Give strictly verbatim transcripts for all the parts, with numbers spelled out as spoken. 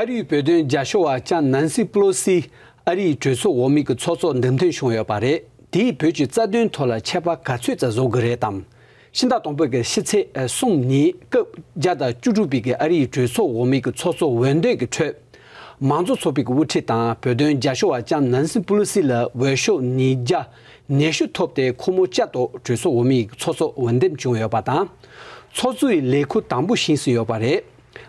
ཨ་རིའི་བོད་དོན་རྒྱབ་སྐྱོར་བ་ལྕམ་ནན་སི་པེ་ལོ་སི་ཨ་རིའི་གྲོས་ཚོགས་འོག་མའི་གི་ཚོགས་གཙོ་མདུན་ཐོན་བྱུང་ཡོད་པ་རེད། དེས་བོད་ཀྱི་རྩ་དོན་ཐོག་ལ་ཆད་པ་ག་ཚོད་ཙམ་བཟོ་གི་རེད་དམ། ཕྱི་ཟླ་དང་པོ་གི་ཕྱི་ཚེས་གསུམ་ཉིན་སྐབས་བརྒྱ་དང་བཅུ་དྲུག་པའི་གི་ཨ་རིའི་གྲོས་ཚོགས་འོག་མའི་གི་ཚོགས་གཙོ་འོས་འདེམས་ཀྱི་ཁྲོད། མང་གཙོ་ཚོགས་པའི་གི་དབུ་ཁྲིད་དང་བོད་དོན་རྒྱབ་སྐྱོར་བ་ལྕམ་ནན་སི་པེ་ལོ་སི་ལ་འོས་ཤོག་ཉིས་བརྒྱ་ཉི་ཤུ་ཐོབ་སྟེ་ཁོ་མོ་བསྐྱར་དུ་གྲོས་ཚོགས་འོག་མའི་ཚོགས་གཙོ་འོས་འདེམས་བྱུང་ཡོད་པ་དང་། ཚོགས་གཙོའི་ལས་ཁུར་དང་པོ་བཞེས་ཟིན་ཡོད་པ་རེད།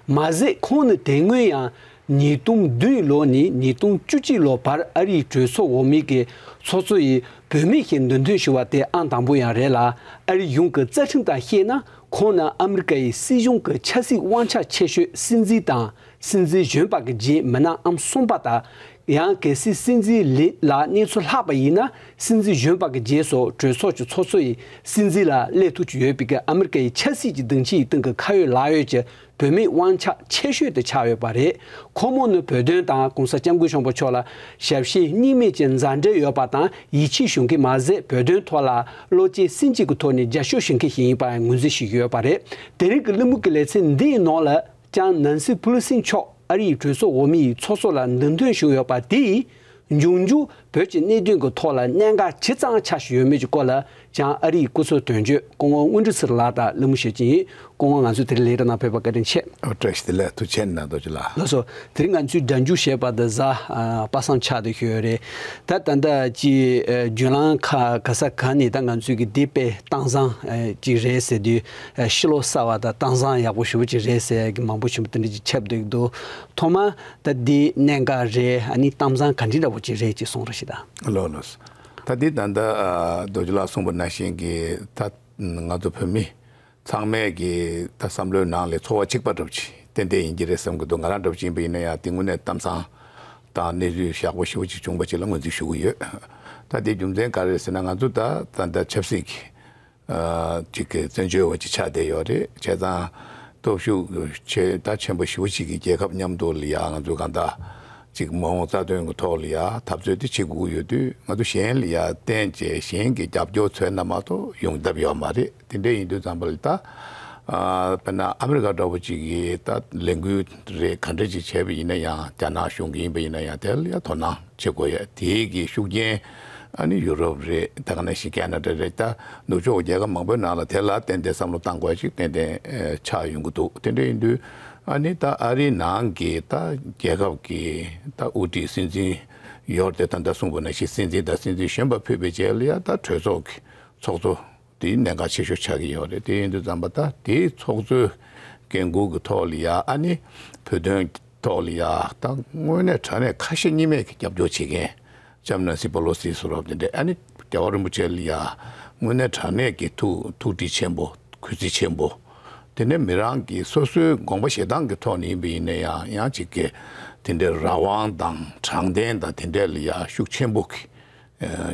མ་ཟད་ཁོང་ནི་དེ་སྔོན་ཡང་ཉིས་སྟོང་བདུན་ལོ་ནས་ཉིས་སྟོང་བཅུ་གཅིག་ལོ་བར་ཨ་རིའི་གྲོས་ཚོགས་འོག་མའི་གི་ཚོགས་གཙོ་ཡི་བུད་མེད་ཞིག་མདུན་ཐོན་ཞུ་བ་དེ་ཨང་དང་པོ་ཡང་རེད་ལ། ཨ་རི་གཞུང་གི་རྩ་ཁྲིམས་དང་བཤད་ན་ཁོང་ནི་ཨ་མི་རི་ཀ་ཡི་སྲིད་གཞུང་གི་ཆབ་སྲིད་དབང་ཆ་ཆེ་ཤོས་སྲིད་འཛིན་དང་། སྲིད་འཛིན་གཞོན་པ་གི་རྗེས་མི་སྣ་ཨང་གསུམ་པ་དང་། ཡང་གལ་སྲིད་སྲིད་འཛིན་ལི་ལ་གནས་ཚུལ་ལྷག་པ་ཡིན་ན་སྲིད་འཛིན་གཞོན་པ་གི་རྗེས་སུ་གྲོས་ཚོགས་ཀྱི་ཚོགས་གཙོ་ཡི་སྲིད་འཛིན་ལ་སླེབས་ཐུབ་ཀྱི་ཡོད་པའི་གི་ཨ་མི་རི་ཀ་ཡི་ཆབ་སྲིད་ཀྱི་སྡིངས་ཆའི་སྟེང་གི་ཁ་ཡོད་ལག་ཡོད་ཀྱི་བུད་མེད་དབང་ཆ་ཆེ་ཤོས་དེ་ཆགས་ཡོད་པ་རེད། ཁོ་མོ་ནི་བོད་དོན་དང་གོང་ས་སྐྱབས་མགོན་ཆེན་པོ་མཆོག་ལ་ཞབས་ཕྱི་གཉིས་མེད་ཀྱི་མཛའ་འབྲེལ་ཡོད་པ་དང་ཡིད་ཆེས་ཞུ་མཁན་མ་ཟད་བོད་དོན་ཐོག་ལ་བློ་གཅིག་སེམས་གཅིག་གི་ཐོག་ནས་རྒྱབ་སྐྱོར་ཞུ་མཁན་ཞིག་ཡིན་པ་ངོས་འཛིན་ཞུས་ཡོད་པ་རེད། དེ་རིང་གི་གླེང་མོལ་གྱི་ལེ་ཚན་འདིའི་ནང་ལ། ལྕམ་ནན་སི་པེ་ལོ་སི་མཆོག་ཨ་རིའི་གྲོས་ཚོགས་འོག་མའི་ཚོགས་གཙོ་ལ་མདུན་ཐོན་ཞུས་ཡོད་པ་དེས། འབྱུང་འགྱུར་བོད་ཀྱི་གནད་དོན་གྱི་ཐོག་ལ་གནད་འགག་ཇི་ཙམ་ཆགས་བཞིན་ཡོད་མེད་ཀྱི་སྐོར་ལ་ལྕམ་ཨ་རིའི་སྐུ་ཚབ་དོན་གཅོད་སྐུ་ངོ་དངོས་གྲུབ་ཚེ་རིང་ལགས་དང་གླེང་མོལ་བྱེད་ཀྱི་ཡིན། སྐུ་ངོ་ང་ཚོའི་དེ་རིང་ལས་རིམ་ནང་ཕེབས་པར་བཀའ་དྲིན་ཆེ། ཨོ་བཀྲ་ཤིས་བདེ་ལེགས། ཐུགས་རྗེ་ཆེ་གནང་རྡོ་རྗེ་ལགས། ལགས་སོ། དེ་རིང་ང་ཚོའི་སྒྲ་འཇུག་ཞེས་པ་འདི་གཟའ་ཨ་པ་སངས་ཆགས་བསྡད་ཡོད་རེད། ད་ད་ལྟ་ཀྱི་ཨ་བརྒྱུད་ལམ་ཁག་ག་ས་ག་ནས་ད་ང་ཚོའི་གི་འདི་དཔེ་གཏམ་བཟང་ཨ་ཅིག་རེད་ཟེར་དུས། ཨ་ཕྱི་ལོ་གསར་བ་དང་གཏམ་བཟང་ཡག་པོ་ཞེ་པོ་ཅིག་རེད་ཟེར་གི་མང་པོ་ཞེ་པོ་དེ་འདྲ་ཅིག་ཁྱབ་བསྡད་འདུག་ཐོག་མ་ད་འདི་གནད་འགག་རེད། ཨ་ནི་གཏམ་བཟང་ག་འདྲ་འདྲ་པོ་ཅིག་རེད་ཅེས་གསུངས་རོགས་ཞེས་དང་། ལགས་ལགས། ད་འདི་ད་ལྟ་ཨ་རྡོ་རྗེ་ལགས་གསུངས་པ་ནང་བཞིན་གྱི་ད་ང་ཚོ་བོད་མི་ཚང་མས་ཀྱི་ད་བསམ་བློའི་ནང་ལ་ཚོར་བ་གཅིག་པ་འདྲ་པོ་ཅིག་ཏན་ཏན་ཡིན་གྱི་རེད་བསམ་གྱི་འདུག་ང་རང་འདྲ་པོ་ཅིག་ཡིན་པ་ཡིན་ན་ཡང་དེ་དངོས་གནས་གཏམ་བཟང་དང་གནས་ཚུལ་ཡག་པོ་ཞེ་པོ་ཅིག་བྱུང་པ་ཅིག་ལ་ངོས་འཛིན་ཞུ་གི་ཡོད། ད་དེའི་རྒྱུ་མཚན་ག་རེ་རེད་ཟེར་ན་ང་ཚོ་ད་ད་ལྟ་ཆབ་སྲིད་ཀྱི་ཨ་ཅིག་གི་བཙན་བྱོལ་བ་ཅིག་ཆགས་བསྡད་ཡོད་རེད། བྱས་ཙང་སྟོབས་ཤུགས་ཆེ་ད་ཆེན་པོ་ཞེ་པོ་ཅིག་གི་རྒྱལ་ཁབ་མཉམ་དུ་ལ་ཡ་ང་ཚོ་གང་ལྟར་ཅིག་མ་འོངས་རྩ་དོན་གྱི་ཐོག་ལ་ཡ་འཐབ་རྩོད་དེ་བྱེད་དགོས་ཀྱི་ཡོད་དུས་ང་ཚོ་གཞན་ལ་ཡ་བརྟེན་བྱས་གཞན་གྱི་རྒྱབ་སྐྱོར་འཚོལ་ན་མ་གཏོགས་ཡོང་ཐབས་ཡོད་མ་རེད། དེ་འདྲ་ཡིན་དུས་ཙམ་པ་ལ་ད་ཨ་དཔེར་ན་ཨ་མི་རི་ཀ་འདྲ་པོ་ཅིག་གིས་ད་ལས་འགུལ་རེད་ག་འདྲ་ཅིག་བྱས་པ་ཡིན་ན་ཡང་རྒྱ་ནག་གཞུང་གི་ཡིན་པ་ཡིན་ན་ཡང་དེ་ལ་ཡ་དོ་སྣང་བྱེད་དགོས་ཡ་དེའི་གི་ཤུགས་རྐྱེན་ཨ་ནི་ཡུ་རོབ་རེད། ད་ག་ནང་བཞིན་ཁེ་ན་ཌ་རེད། ད་ནུབ་ཕྱོགས་རྒྱལ་ཁབ་མང་པོའི་ནང་ལ་དེ་ལ་བརྟེན་ཏེ་བསམ་བློ་བཏང་དགོས་ཡ་ཅིག་ཏན་ཏན་ཨེ་ཆགས་ཡོང་གི་འདུག་དེ་འདྲ་ཡིན་དུས་ཨ་ནི་ད་ཨ་རིའི་ནང་གི་ད་རྒྱལ་ཁབ་ཀྱི་ད་དབུ་ཁྲིད་སྲིད་འཛིན་ཡོད་དེ་ད་ལྟ་གསུངས་པ་ནང་བཞིན་སྲིད་འཛིན་དང་སྲིད་འཛིན་གཞོན་པ་ཕུད་པའི་རྗེས་ལ་ཡ་ད་གྲོས་ཚོགས་ཀྱི་ཚོགས་གཙོ་དེའི་གནད་འགག་ཆེ་ཤོས་ཆགས་ཀྱི་ཡོད་རེད། དེ་ཡིན་དུས་ཙམ་པ་ད་དེའི་ཚོགས་གཙོའི་འགན་འཁུར་གྱི་ཐོག་ལ་ཡ་ཨ་ནི་བོད་དོན་ཐོག་ལ་ཡ་ད་དངོས་གནས་དྲང་གནས་ཁ་ཞེ་གཉིས་མེད་ཀྱི་རྒྱབ་སྐྱོར་བྱེད་མཁན་ལྕམ་ནན་སི་པེ་ལོ་སི་བཟོ་འདྲ་དེ་འདྲས་ཨ་ནི་རྒྱལ་བ་རིན་པོ་ཆེ་ལ་ཡ་དངོས་གནས་དྲང་གནས་ཀྱི་ཐུགས་ཐུགས་ཁྲལ་ཆེན་པོ་གུས་བརྩི་ཆེན་པོ། དེ་ནས་མི་རང་གི་སོ་སོའི་དགོངས་པ་བཞེས་སྟངས་ཀྱི་ཐོག་ནས་ཡིན་པ་ཡིན་ན་ཡང་ཡང་ཅིག་གི་དེ་འདྲའི་རང་དབང་དང་དྲང་བདེན་དང་དེ་འདྲས་ལ་ཡ་ཤུགས་ཆེན་པོ་གི་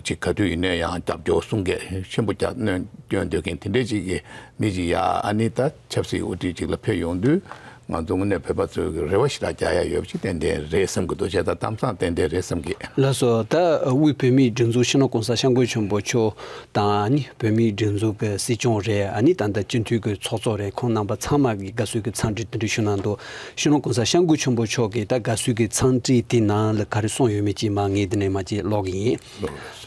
ཅིག་ག་དུས་ཡིན་ན་ཡང་རྒྱབ་སྐྱོར་གསུང་སྐད་ཆེན་པོ་རྒྱག་སྣོན་སྐྱོན་འདོད་མཁན་དེ་འདྲས་ཅིག་གི་མི་ཅིག་ཡ་ཨ་ནི་ད་ཆབ་སྲིད་དབུ་ཁྲིད་ཅིག་ལ་ཕེབས་ཡོང་དུས་ང་ཚོ་དངོས་གནས་བོད་པ་ཚོའི་གི་རེ་བ་ཞེ་དྲག་རྒྱག་ཡ་ཡོད་པ་ཅིག་ཏན་ཏན་རེད་བསམ་གི་འདུག་བྱས་ཙང་གཏམ་བཟང་ཏན་ཏན་རེད་བསམ་གི། ལགས་སོ། ད་དབུས་བོད་མིའི་སྒྲིག་འཛུགས་སྤྱི་ནོར་གོང་ས་སྐྱབས་མགོན་ཆེན་པོ་མཆོག་དང་ཨ་ནི་བོད་མིའི་སྒྲིག་འཛུགས་ཀྱི་སྲིད་སྐྱོང་རེད། ཨ་ནི་ད་ལྟ་སྤྱི་འཐུས་ཀྱི་ཚོགས་གཙོ་རེད། ཁོང་རྣམ་པ་ཚང་མ་གིས་དགའ་བསུ་གི་འཚམས་འདྲི་དེ་འདྲ་ཞུ་གནང་འདུག་སྤྱི་ནོར་གོང་ས་སྐྱབས་མགོན་ཆེན་པོ་མཆོག་གིས་ད་དགའ་བསུ་གི་འཚམས་འདྲི་དེ་ནང་ལ་ག་རེ་གསུངས་ཡོད་མེད་ཅིག་མ་ངས་འདི་ནས་མ་ཅིག་ཀློག་གི་ཡིན།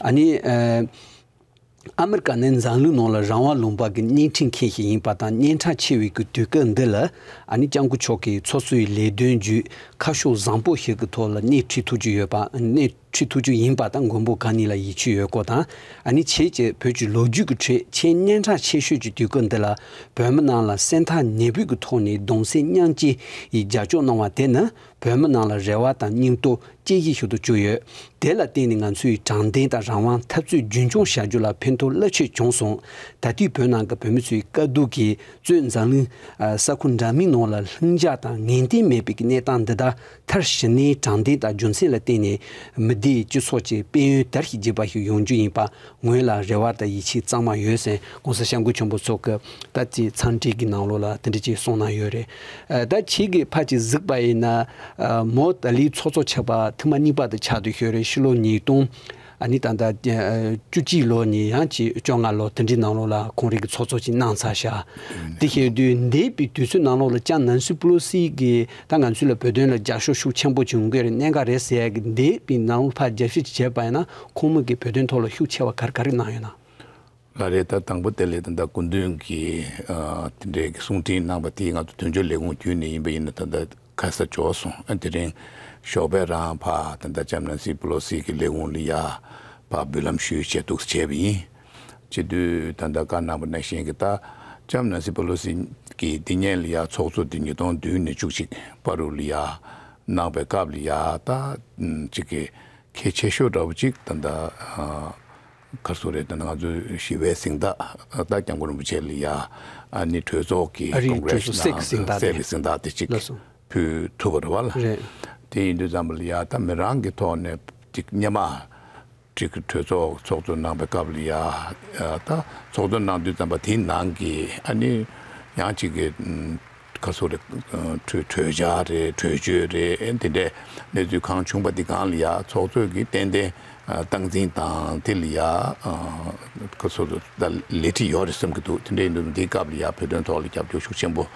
ཨ་ནི་ཨ་ཨ་མི་རི་ཀ་ནི་འཛམ་གླིང་ནང་ལ་རང་དབང་ལུང་པ་གི་སྣེ་ཁྲིད་མཁན་ཞིག་ཡིན་པ་དང་སྙན་གྲགས་ཆེ་བའི་གི་དུས་སྐབས་འདི་ལ་ཨ་ནི་སྐྱབས་མགོན་མཆོག་གིས་ཚོགས་གཙོའི་ལས་དོན་བརྒྱུད་ཁ་ཕྱོགས་བཟང་པོ་ཞིག་གི་ཐོག་ལ་སྣེ་ཁྲིད་ཐུབ་ཀྱི་ཡོད་པ་སྣེ་ཁྲིད་ཐུབ་རྒྱུ་ཡིན་པ་དང་མགོན་པོ་གང་ཉིད་ལ་ཡིད་ཆེས་ཡོད་སྐོར་དང་། ཨ་ནི་ཁྱེད་ཀྱིས་བོད་ཀྱི་ལོ་རྒྱུས་ཀྱི་ཁྲོད་ཆེས་སྙན་གྲགས་ཆེ་ཤོས་ཀྱི་དུས་སྐབས་འདི་ལ་བོད་མི་རྣམས་ལ་སེམས་ཐག་ཉེ་པོའི་ཐོག་ནས་གདུང་སེམས་མཉམ་སྐྱེད་ཀྱི་རྒྱབ་སྐྱོར་གནང་བ་དེ་ནི་བོད་མི་རྣམས་ལ་རེ་བ་དང་སྙིང་སྟོབས་སྐྱེད་གཞི་ཞིག་ཏུ་གྱུར་ཡོད། དེ་ལ་བརྟེན་ནས་ང་ཚོས་དྲང་བདེན་དང་རང་དབང་འཐབ་རྩོད་རྒྱུན་འཁྱོངས་བྱ་རྒྱུ་ལ་ཕན་ཐོགས་རླབས་ཆེན་བྱུང་སོང་། ད་ལྟའི་བོད་ནང་གི་བོད་མི་ཚོའི་དཀའ་སྡུག་གིས་གཙོས་འཛམ་གླིང་ས་ཁུལ་འདྲ་མིན་ནང་ལ་ལྷིང་འཇགས་དང་ངེས་གཏན་མེད་པའི་གནས་སྟངས་འདི་དག་མཐར་ཕྱིན་ནས་དྲང་བདེན་དང་རྒྱུ་མཚན་ལ་བརྟེན་ནས་མི་སྡེའི་སྤྱི་ཚོགས་ཀྱི་དཔལ་ཡོན་དར་ཞིང་རྒྱས་པ་ཞིག་ཡོང་རྒྱུ་ཡིན་པ་ངོས་ལ་རེ་བ་དང་ཡིད་ཆེས་གཙང་མ་ཡོད་ཟེར་༸གོང་ས་༸སྐྱབས་མགོན་ཆེན་པོ་མཆོག་གིས་ད་ལྟའི་འཚམས་འདྲི་གི་ནང་ལོགས་ལ་དེ་འདྲ་ཅིག་གསུངས་གནང་ཡོད་རེད། ད་ཁྱེད་ཀྱིས་ཕར་ཅིག་གཟིགས་པ་ཡིན་ན་མོ་ཏཱ་ལའི་ཚོགས་གཙོ་ཆགས་པ་ཐེངས་མ་གཉིས་པ་དེ་ཆགས་བསྡད་ཡོད་རེད། ཕྱི་ལོ་ཉིས་སྟོང་ ཨ་ནི་ད་ལྟ་བཅུ་གཅིག་ལོ་ནས་ཡང་ཅིག་བཅོ་ལྔ་ལོ་དེ་འདྲའི་ནང་ལོགས་ལ་ཁོང་རང་གི་ཚོགས་གཙོ་ཅིག་གནང་ཚར་ཤག་དེ་བྱས་དུས་འདས་པའི་དུས་ཚོད་ནང་ལོགས་ལ་ལྕམ་ནན་སི་པེ་ལོ་སི་གིས་ད་ང་ཚོ་ལ་བོད་དོན་ལ་རྒྱབ་སྐྱོར་ཤུགས་ཆེན་པོ་བྱུང་གི་རེད། གནད་འགག་རེད་ཟེར་ཡ་གི་འདས་པའི་ནང་ལོགས་ཕར་རྒྱབ་བཤུད་ཅིག་བྱས་པ་ཡིན་ན་ཁོང་མོ་གིས་བོད་དོན་ཐོག་ལ་ཤུགས་ཆེ་བ་ག་རེ་ག་རེ་གནང་ཡོད་ན། ལགས་རེད། ད་དང་པོ་དེ་ལས་ད་ལྟ་སྐུ་མདུན་གྱིས་ཨ་དེ་འདྲའི་གསུང་འཕྲིན་གནང་བ་དེ་ང་ཚོ་དོན་གཅོད་ལས་ཁུངས་བརྒྱུད་ནས་ཡིན་པ་ཡིན་ན་ད་ལྟ་ཁ་ས་འབྱོར་སོང་། ཨ་དེ་རིང་ཞོགས་པ་རང་ཕར་ད་ལྟ་ལྕམ་ནན་སི་པེ་ལོ་སི་གི་ལས་ཁུངས་ལ་ཡ་ཕར་འབུལ་ལམ་ཞུས་བྱས་འདུག་བྱས་པ་ཡིན། བྱེད་དུས་ད་ལྟ་བཀའ་གནང་བ་ནང་བཞིན་གྱི་ད་ལྕམ་ནན་སི་པེ་ལོ་སི་གི་འདི་ཉིད་ལ་ཡ་ཚོགས་གཙོ་དེ་ཉིས་སྟོང་བདུན་ནས་བཅུ་གཅིག་བར་དུ་ལ་ཡ་གནང་བའི་སྐབས་ལ་ཡ་ད་ཅིག་གི་གལ་ཆེ་ཤོས་འདྲ་བོ་ཅིག་ད་ལྟ་ཨ་ག་རེ་ཟེར་རེད། ད་ལྟ་ང་ཚོའི་ཞི་བའི་གཟེངས་རྟགས་ད་སྐྱབས་མགོན་རིན་པོ་ཆེ་ལ་ཡ་ཨ་ནི་གྲོས་ཚོགས་ཀྱི་ཨ་རིའི་གྲོས་ཚོགས་སྲས་ཀྱི་གཟེངས་རྟགས་དེ། སྲས་ཀྱི་གཟེངས་རྟགས་དེ་ཅིག་ལགས་སོ། ཕུལ་ཐུབ་པ་རེད་བ་ལ། རེད། དེ་ཡིན་དུས་ཙམ་པ་ལ་ཡ་ད་མི་རང་གི་ཐོག་ནས་ཅིག་སྔོན་མ་ཅིག་གྲོས་ཚོགས་ཚོགས་གཙོ་གནང་བའི་སྐབས་ལ་ཡ་ད་ཚོགས་གཙོ་གནང་དུས་ཙམ་པ་དེའི་ནང་གི་ཨ་ནི་ཡང་ཅིག་གི་ཁ་སོ་རེ་གྲོས་གྲོས་འཆར་རེད། གྲོས་ཆོད་རེད། དེ་འདྲའི་གནས་ཚུལ་གང་བྱུང་པ་འདི་གང་ལ་ཡ་ཚོགས་གཙོས་ཀྱི་ཏན་ཏན་སྟངས་འཛིན་དང་དེ་ལ་ཡ་ཁ་སོ་ད་ལས་ཁྲིད་ཡོད་རེད་བསམ་གྱི་འདུག་དེ་འདྲའི་ཡིན་དུས་འདི་སྐབས་ལ་ཡ་བོད་དོན་ཐོག་ལ་རྒྱབ་སྐྱོར་ཤུགས་ཆེན་པོ་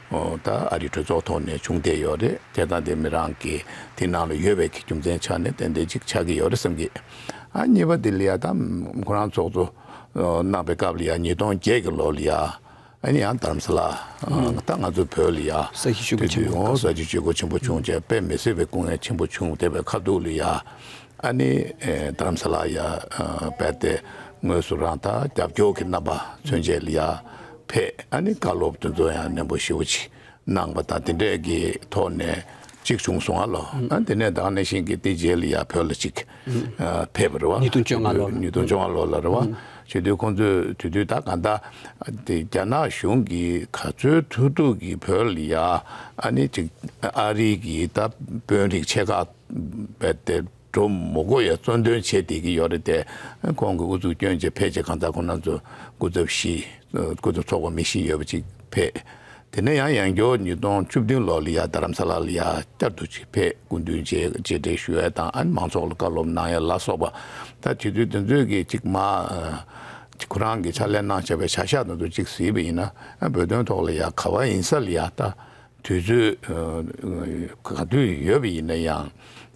ད་ཨ་རིའི་གྲོས་ཚོགས་ཐོག་ནས་བྱུང་བསྡད་ཡོད་རེད། དེ་དང་དེ་མི་རང་གི་དེ་ནང་ལ་ཡོད་པའི་གི་རྒྱུ་མཚན་ཆ་ནས་ཏན་ཏན་ཅིག་ཆགས་ཀྱི་ཡོད་རེད་བསམ་གྱི། ཨ་གཉིས་པ་དེ་ལ་ཡ་ད་ཁོ་རང་ཚོགས་གཙོ་གནང་བའི་སྐབས་ལ་ཡ་ཉིས་སྟོང་བརྒྱད་ཀྱི་ལོ་ལ་ཡ། ཨ་ནི་ཡང་དྷ་རམ་ས་ལ་ད་ང་ཚོ་བོད་ལ་ཡ་ས་གཞི་ཆོས་སྒོ་ཆེན་པོ་ཨོ་ས་གཞི་ཆོས་སྒོ་ཆེན་པོ་བྱུང་བྱས་དཔེ་མི་སྲིད་པའི་སྐུ་ངལ་ཆེན་པོ་བྱུང་བསྡད་པའི་ཁ་ཐུག་ལ་ཡ། ཨ་ནི་དྷ་རམ་ས་ལ་ཡ་རྦད་དེ་དངོས་སུ་རང་ད་རྒྱབ་སྐྱོར་གྱི་རྣམ་པ་མཚོན་བྱེད་ལ་ཡ་ཕེབས། ཨ་ནི་བཀའ་སློབ་དེ་ཚོ་ཡང་ནན་པོ་ཞེ་པོ་ཅིག་གནང་བ་དང་དེ་འདྲས་ཀྱི་ཐོག་ནས་གཅིག་བྱུང་སོང་ཨ་ལོ། ཨ་དེ་ནས་ད་ག་ནང་བཞིན་གྱི་དེ་རྗེས་ལ་ཡ་བོད་ལ་གཅིག་ཕེབས་པ་རེད་བ། ཉིས་སྟོང་བཅོ་ལྔ་ལོ་ལ། ཉིས་སྟོང་བཅོ་ལྔ་ལོ་ལ་རེད་བ། བྱེད་དུས་ཁོང་ཚོས་དེ་དུས་ད་ག་ད་དེ་རྒྱ་ནག་གཞུང་གིས་ག་ཚོད་ཐུབ་ཐུབ་ཀྱིས་བོད་ལ་ཡ་ཨ་ནི་གཅིག་ཨ་རི་གི་ད་དཔོན་རིགས་ཆེ་ཁག་རྦད་དེ་འགྲོ་མི་དགོས་ཡ་གཙོ་འདོན་བྱས་བསྡད་ཀྱི་ཡོད་རེད་དེ། ཁོང་གི་ཨུ་ཚུགས་སྐྱོན་བྱས་ཕལ་ཆེར་གང་ལྟར་ཁོང་རྣམ་ཚོ་སྐུ་ཚབ་བཞི་སྐུ་ཚབ་ཚོགས་པ་མི་བཞི་ཡོད་པ་ཅིག་ཕེབས། དེ་ནས་ཡང་ཡང་བསྐྱར་ཉིས་སྟོང་བཅུ་བདུན་ལོ་ལ་ཡ་རྡ་རམ་ས་ལ་ལ་ཡ་བསྐྱར་དུ་ཅིག་ཕེབས། སྐུ་མདུན་མཇལ་མཇལ་འཕྲད་ཞུ་ཡ་དང་ཨ་ནི་མང་ཚོགས་ལ་བཀའ་སློབ་གནང་ཡ་ལ་སོགས་པ་ད་བྱེད་དུས་དེ་ཚོས་ཀྱི་ཅིག་མ་ཁོ་རང་གི་ཕྱག་ལས་གནང་བྱས་པའི་བྱ་གཞག་དེ་ཚོ་ཅིག་གཟིགས་པ་ཡིན་ན་ཨ་བོད་དོན་ཐོག་ལ་ཡ་ག་བ་ཡིན་ས་ལ་ཡ་ད། དུས་ཚོད་ག་དུས་ཡོད་པ་ཡིན་ན་ཡང་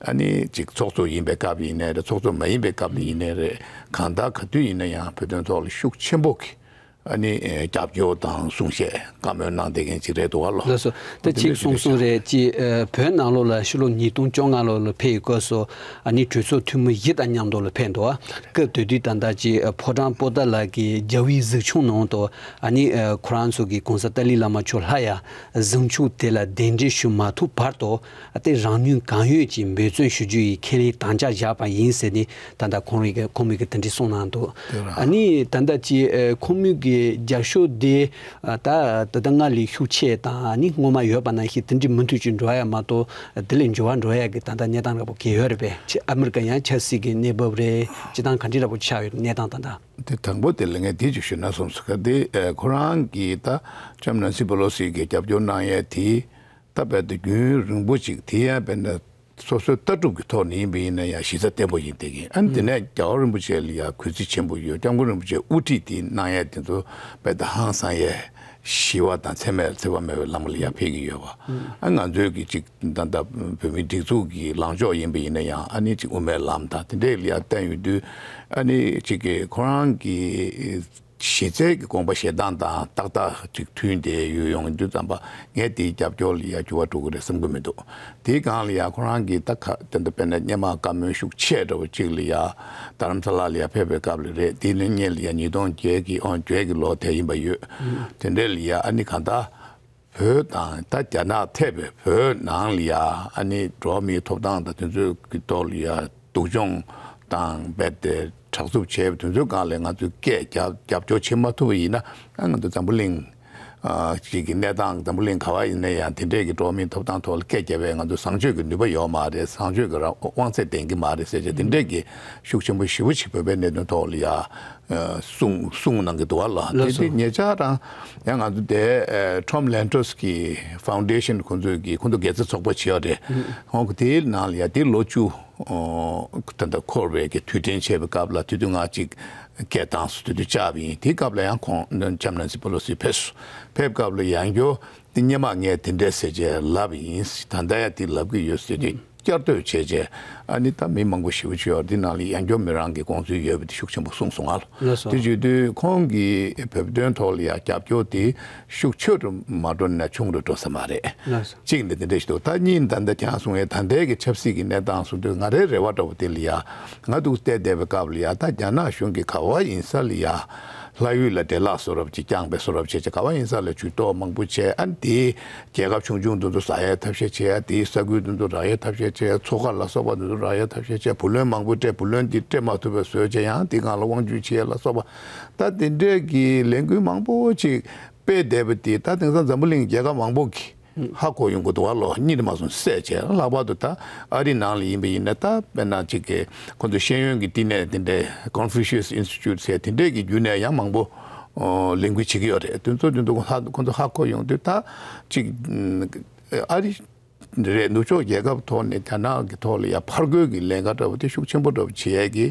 ཨ་ནི་ཅིག་ཚོགས་གཙོ་ཡིན་པའི་སྐབས་ཡིན་ནའི་རེད། ཚོགས་གཙོ་མ་ཡིན་པའི་སྐབས་ལ་ཡིན་ནའི་རེད། གང་ལྟར་ག་དུས་ཡིན་ན་ཡང་བོད་དོན་ཐོག་ལ་ཤུགས་ཆེན་པོ་གི་ཨ་ནི་རྒྱབ་སྐྱོར་དང་གསུང་བཤད་བཀའ་མོལ་གནང་བསྡད་མཁན་ཅིག་རེད་འདུག་ཨ་ལོ། ལགས་སོ། ད་ཅིག་གསུངས་སོང་རེད། ཅིག་བོད་ནང་ལོགས་ལ་ཕྱི་ལོ་ཉིས་སྟོང་བཅོ་ལྔ་ལོ་ལ་ཕེབས་ཡི་སྐབས་སུ་ཨ་ནི་གྲོས་ཚོགས་འཐུས་མི་བཞི་དང་མཉམ་དུ་ལ་ཕེབས་འདུག་ཨ། སྐབས་དེ་དུས་ད་ལྟ་ཅིག་ཕོ་བྲང་པོ་ཏཱ་ལ་གི་རྒྱལ་བའི་གཟིམ་ཆུང་ནང་དུ་ཨ་ནི་ཁོ་རང་ཚོ་གི་གོང་ས་ཏཱ་ལའི་བླ་མ་མཆོག་ལྷ་ཡ་གཟིམ་ཆུང་དེ་ལ་གདན་འདྲེན་ཞུ་མ་ཐུབ་བར་དུ་ཨ་དེ་རང་ནུས་གང་ཡོད་ཀྱིས་འབད་བརྩོན་ཞུ་རྒྱུ་ཡི་ཁས་ལེན་དམ་བཅའ་བཞག་པ་ཡིན་ཟེར་ནས་ད་ལྟ་ཁོང་རང་གི་ཁོང་མོས་ཀྱི་དེ་འདྲ་གསུངས་གནང་འདུག་དེ་རང་། ཨ་ནི་ད་ལྟ་ཀྱི་ཨ་ཁོང་མོས་ཀྱི་རྒྱབ་སྐྱོར་དེ་ཨ་ད་ད་ལྟ་སྔར་ལས་ཤུགས་ཆེ་དང་ཨ་ནི་སྔོན་མ་ཡོད་པ་ནང་བཞིན་དེ་འདྲ་མུ་མཐུད་ཀྱིས་འགྲོ་ཡ་མ་གཏོགས་དེ་ལས་འགྱུར་བ་འགྲོ་ཡ་གི་ད་ལྟ་གནས་སྟངས་འདྲ་པོ་གང་ཡང་ཡོད་རེད་པས། ཨ་མི་རི་ཀ་ཡང་ཆབ་སྲིད་ཀྱི་གནས་བབ་རེད། སྤྱི་བཏང་ག་འདྲ་འདྲ་པོ་ཆགས་ཡོད་གནས་སྟངས་ད་ལྟ། དེ་དང་པོ་དེ་ལ་ངས་དེ་ཅིག་ཞུས་ན་བསམ་སོང་། ག་དེ་ཨ་ཁོ་རང་གིས་ད་ལྕམ་ནན་སི་པེ་ལོ་སི་གིས་རྒྱབ་སྐྱོར་གནང་ཡས་དེ་ད་རྦད་དེ་རྒྱུན་རིང་པོ་ཅིག་དེ་ཡང་དཔེར་ན་སོ་སོའི་ལྟ་གྲུབ་ཀྱི་ཐོག་ནས་ཡིན་པ་ཡིན་ན་ཡང་གཞི་རྩ་བརྟན་པོ་ཡིན་བསྡད་ཀྱི། ཨ་ནི་དེ་ནས་རྒྱལ་བ་རིན་པོ་ཆེ་ལ་ཡང་གུས་བརྩི་ཆེན་པོ་ཡོད། སྐྱབས་མགོན་རིན་པོ་ཆེ་དབུ་ཁྲིད་དེ་གནང་ཡས་དེ་ཚོ་རྦད་དེ་ཧང་སང་ཡས་ཞི་བ་དང་འཚེ་མེད་འཚེ་བ་མེད་པའི་ལམ་ལ་ཡང་ཕེབས་ཀྱི་ཡོད་པ། ཨ་ང་ཚོའི་གི་ཅིག་ད་ལྟ་བོད་མིའི་སྒྲིག་འཛུགས་ཀྱི་ལངས་ཕྱོགས་ཡིན་པ་ཡིན་ན་ཡང་ཨ་ནི་ཅིག་དབུ་མའི་ལམ་དང་དེ་འདྲས་ལ་ཡང་བསྟན་ཡོད་དུས་ཨ་ནི་ཅིག་གི་ཁོ་རང་གི་གཞི་རྩའི་གི་དགོངས་པ་བཞེས་སྟངས་དང་ཏག་ཏག་ཅིག་མཐུན་ཏེ་ཡོད་ཡོང་དུས་ཙམ་པ་ངས་དེའི་རྒྱབ་སྐྱོར་ལ་ཡང་འགྱུར་བ་འགྲོ་གི་རེད་བསམ་གི་མི་འདུག་དེའི་སྒང་ལ་ཡང་ཁོ་རང་གིས་ད་ཁ་དེ་འདྲ་དཔེར་ན་སྔོན་མ་བཀའ་མོལ་ཤུགས་ཆེ་འདྲ་བོ་ཅིག་ལ་ཡང་རྡ་རམ་ས་ལ་ལ་ཡང་ཕེབས་པའི་སྐབས་ལ་རེད། དེའི་ནང་ལ་ཡང་ཉིས་སྟོང་བརྒྱད་ཀྱི་ཨང་བརྒྱད་ཀྱི་ལོ་དེ་ཡིན་པ་ཡོད། དེ་འདྲས་ལ་ཡང་ཨ་ནི་གང་ལྟར། བོད་དང་ད་རྒྱ་ནག་ཐེ་བའི་བོད་ནང་ལ་ཡ་ཨ་ནི་འགྲོ་བ་མིའི་ཐོབ་ཐང་དང་དེ་ཚོའི་གི་ཐོག་ལ་ཡ་སྡུག་སྦྱོང་དང་རྦད་དེ་དྲག་རྩུབ་བྱས་པ་དེ་ཚོའི་སྒང་ལ་ང་ཚོས་སྐད་རྒྱབ་རྒྱབ་སྐྱོར་བྱེད་མ་ཐུབ་པ་ཡིན་ན་ཨ་ང་ཚོ་འཛམ་བུ་གླིང་ ཅིག་གི་གནས་སྟངས་འཛམ་བུ་གླིང་ག་བ་ཡིན་ན་ཡང་དེ་འདྲས་ཀྱི་འགྲོ་བ་མིའི་ཐོབ་ཐང་ཐོག་ལ་སྐད་རྒྱབ་པའི་ང་ཚོ་བཟང་སྤྱོད་ཀྱི་ནུས་པ་ཡོད་མ་རེད། བཟང་སྤྱོད་ཀྱི་རང་དབང་ཚད་ལྡན་གྱི་མ་རེད་ཟེར་བྱས་དེ་འདྲས་ཀྱི་ཤུགས་ཆེན་པོ་ཞེ་པོ་ཅིག་བོད་པའི་གནད་དོན་ཐོག་ལ་ཡ་གསུང་གསུང་གནང་གི་འདུག་བ་ལ། དེ་དུས་ཉེ་ཆར་རང་ཡང་ང་ཚོ་དེ་Tom Lantos་གི་Foundation་ཁོང་ཚོས་ཀྱི་ཁོང་ཚོ་དགེ་རྩ་ཚོགས་པ་བྱས་ཡོད་རེད། ཁོང་གི་དེའི་ནང་ལ་ཡ་དེ་ལོ་བཅུ་ད་ལྟ་འཁོར་བའི་གི་དུས་དྲན་བྱས་པའི་སྐབས་ལ་དུས་དུས་ང་གཅིག་སྐད་བཏང་སོང་། དུས་དུས་བཅར་བ་ཡིན། དེའི་སྐབས་ལ་ཡང་ཁོང་ལྕམ་ནན་སི་པེ་ལོ་སི་ཕེབས་སོང་། ཕེབས་སྐབས་ལ་ཡང་བསྐྱར་དེ་སྔོན་མ་ངས་དེ་འདྲས་ཟེར་བྱས་ལབ་ཡིན། ད་ལྟ་ཡང་དེ་ལབ་ཀྱི་ཡོད་ཟེར་བྱས་བསྐྱར་ཟློས་བྱས་བྱས་ཨ་ནི་ད་མི་མང་པོ་ཞེ་པོ་ཅིག་ཡོད་རེད། དེ་ནང་ལ་ཡང་བསྐྱར་མི་རང་གི་དགོངས་ཚུལ་ཡོད་པ་དེ་ཤུགས་ཆེན་པོ་གསུངས་སོང་ང་། ལགས་སོ། དེ་བརྗོད་དུས་ཁོང་གིས་བོད་དོན་ཐོག་ལ་ཡང་རྒྱབ་སྐྱོར་དེ་ཤུགས་ཆེ་རུ་མ་འགྲོ་ན་ཆུང་རུ་འགྲོ་ས་མ་རེད། ལགས་སོ། གཅིག་ནས་དེ་འདྲ་ཞིག་འདུག་ད་གཉིས་ད་ལྟ་ཁྱེད་རང་གསུངས་ཡས་ད་ལྟའི་གི་ཆབ་སྲིད་ཀྱི་གནས་སྟངས་གསུངས་དུས་ང་རའི་རེ་བ་འདྲ་བོ་དེ་ལ་ཡ་ང་འདུག་བལྟས་བསྡད་པའི་སྐབས་ལ་ཡ་ད་རྒྱ་ནག་གཞུང་གིས་ག་བ་ཡིན་ས་ལ་ཡ་ལྷ་ཡུལ་ལ་འདྲེ་ལག་བཟོ་རབས་ཅིག་བསྐྱངས་པའི་བཟོ་རབས་བྱས་བྱས་ག་བ་ཡིན་ས་ལ་ཇུས་གཏོགས་མང་པོ་བྱས། ཨ་ནི་དེའི་རྒྱལ་ཁབ་ཆུང་ཆུང་དེ་ཚོ་ཟ་ཡའི་ཐབས་ཤེས་བྱས། དེའི་ས་ཁུལ་དེ་ཚོ་རག་ཡའི་ཐབས་ཤེས་བྱས། མཚོ་ཁ་ལ་སོགས་པ་དེ་ཚོ་རག་ཡའི་ཐབས་ཤེས་བྱས། བུ་ལོན་མང་པོ་སྤྲད། བུ་ལོན་དེ་སྤྲད་མ་ཐུབ་པའི་བཟོས་བྱས་ཡང་དེའི་སྒང་ལ་དབང་སྒྱུར་བྱས་ལ་སོགས་པ་ད་དེ་འདྲས་ཀྱི་ལས་འགུལ་མང་པོ་ཅིག་སྤེལ་བསྡད་པ་དེ་ད་དེང་སང་འཛམ་བུ་གླིང་རྒྱལ་ཁབ་མང་པོ་གིས་ཧ་གོ་ཡོང་གི་འདུག་བ་ལོ། གཉིད་མ་སོང་བསད་བྱས་ལྷག་པར་དུ་ད་ཨ་རི་ནང་ལ་ཡིན་པ་ཡིན་ན་ད་དཔེར་ན་ཅིག་གི་ཁོ་ཚོ་ཤེས་ཡོན་གྱི་བསྟི་གནས་དེ་འདྲའི་Confucius Institute་ཟེར་དེ་འདྲས་ཀྱི་བརྒྱུད་ནས་ཡང་མང་པོ་ལས་འགུལ་བྱེད་ཀྱི་ཡོད་རེད། དེ་ཚོ་དེ་ཚོ་ཧ་ཁོ་ཚོ་ཧ་གོ་ཡོང་དུས་ད་ཅིག་ཨ་རི་རེད། ནུབ་ཕྱོགས་རྒྱལ་ཁབ་ཐོག་ནས་རྒྱ་ནག་གི་ཐོག་ལ་ཡ་ཕར་རྒོལ་གྱི་ལས་ཀ་འདྲ་བོ་དེ་ཤུགས་ཆེན་པོ་འདྲ་བོ་བྱེད་ཡས་ཀྱི་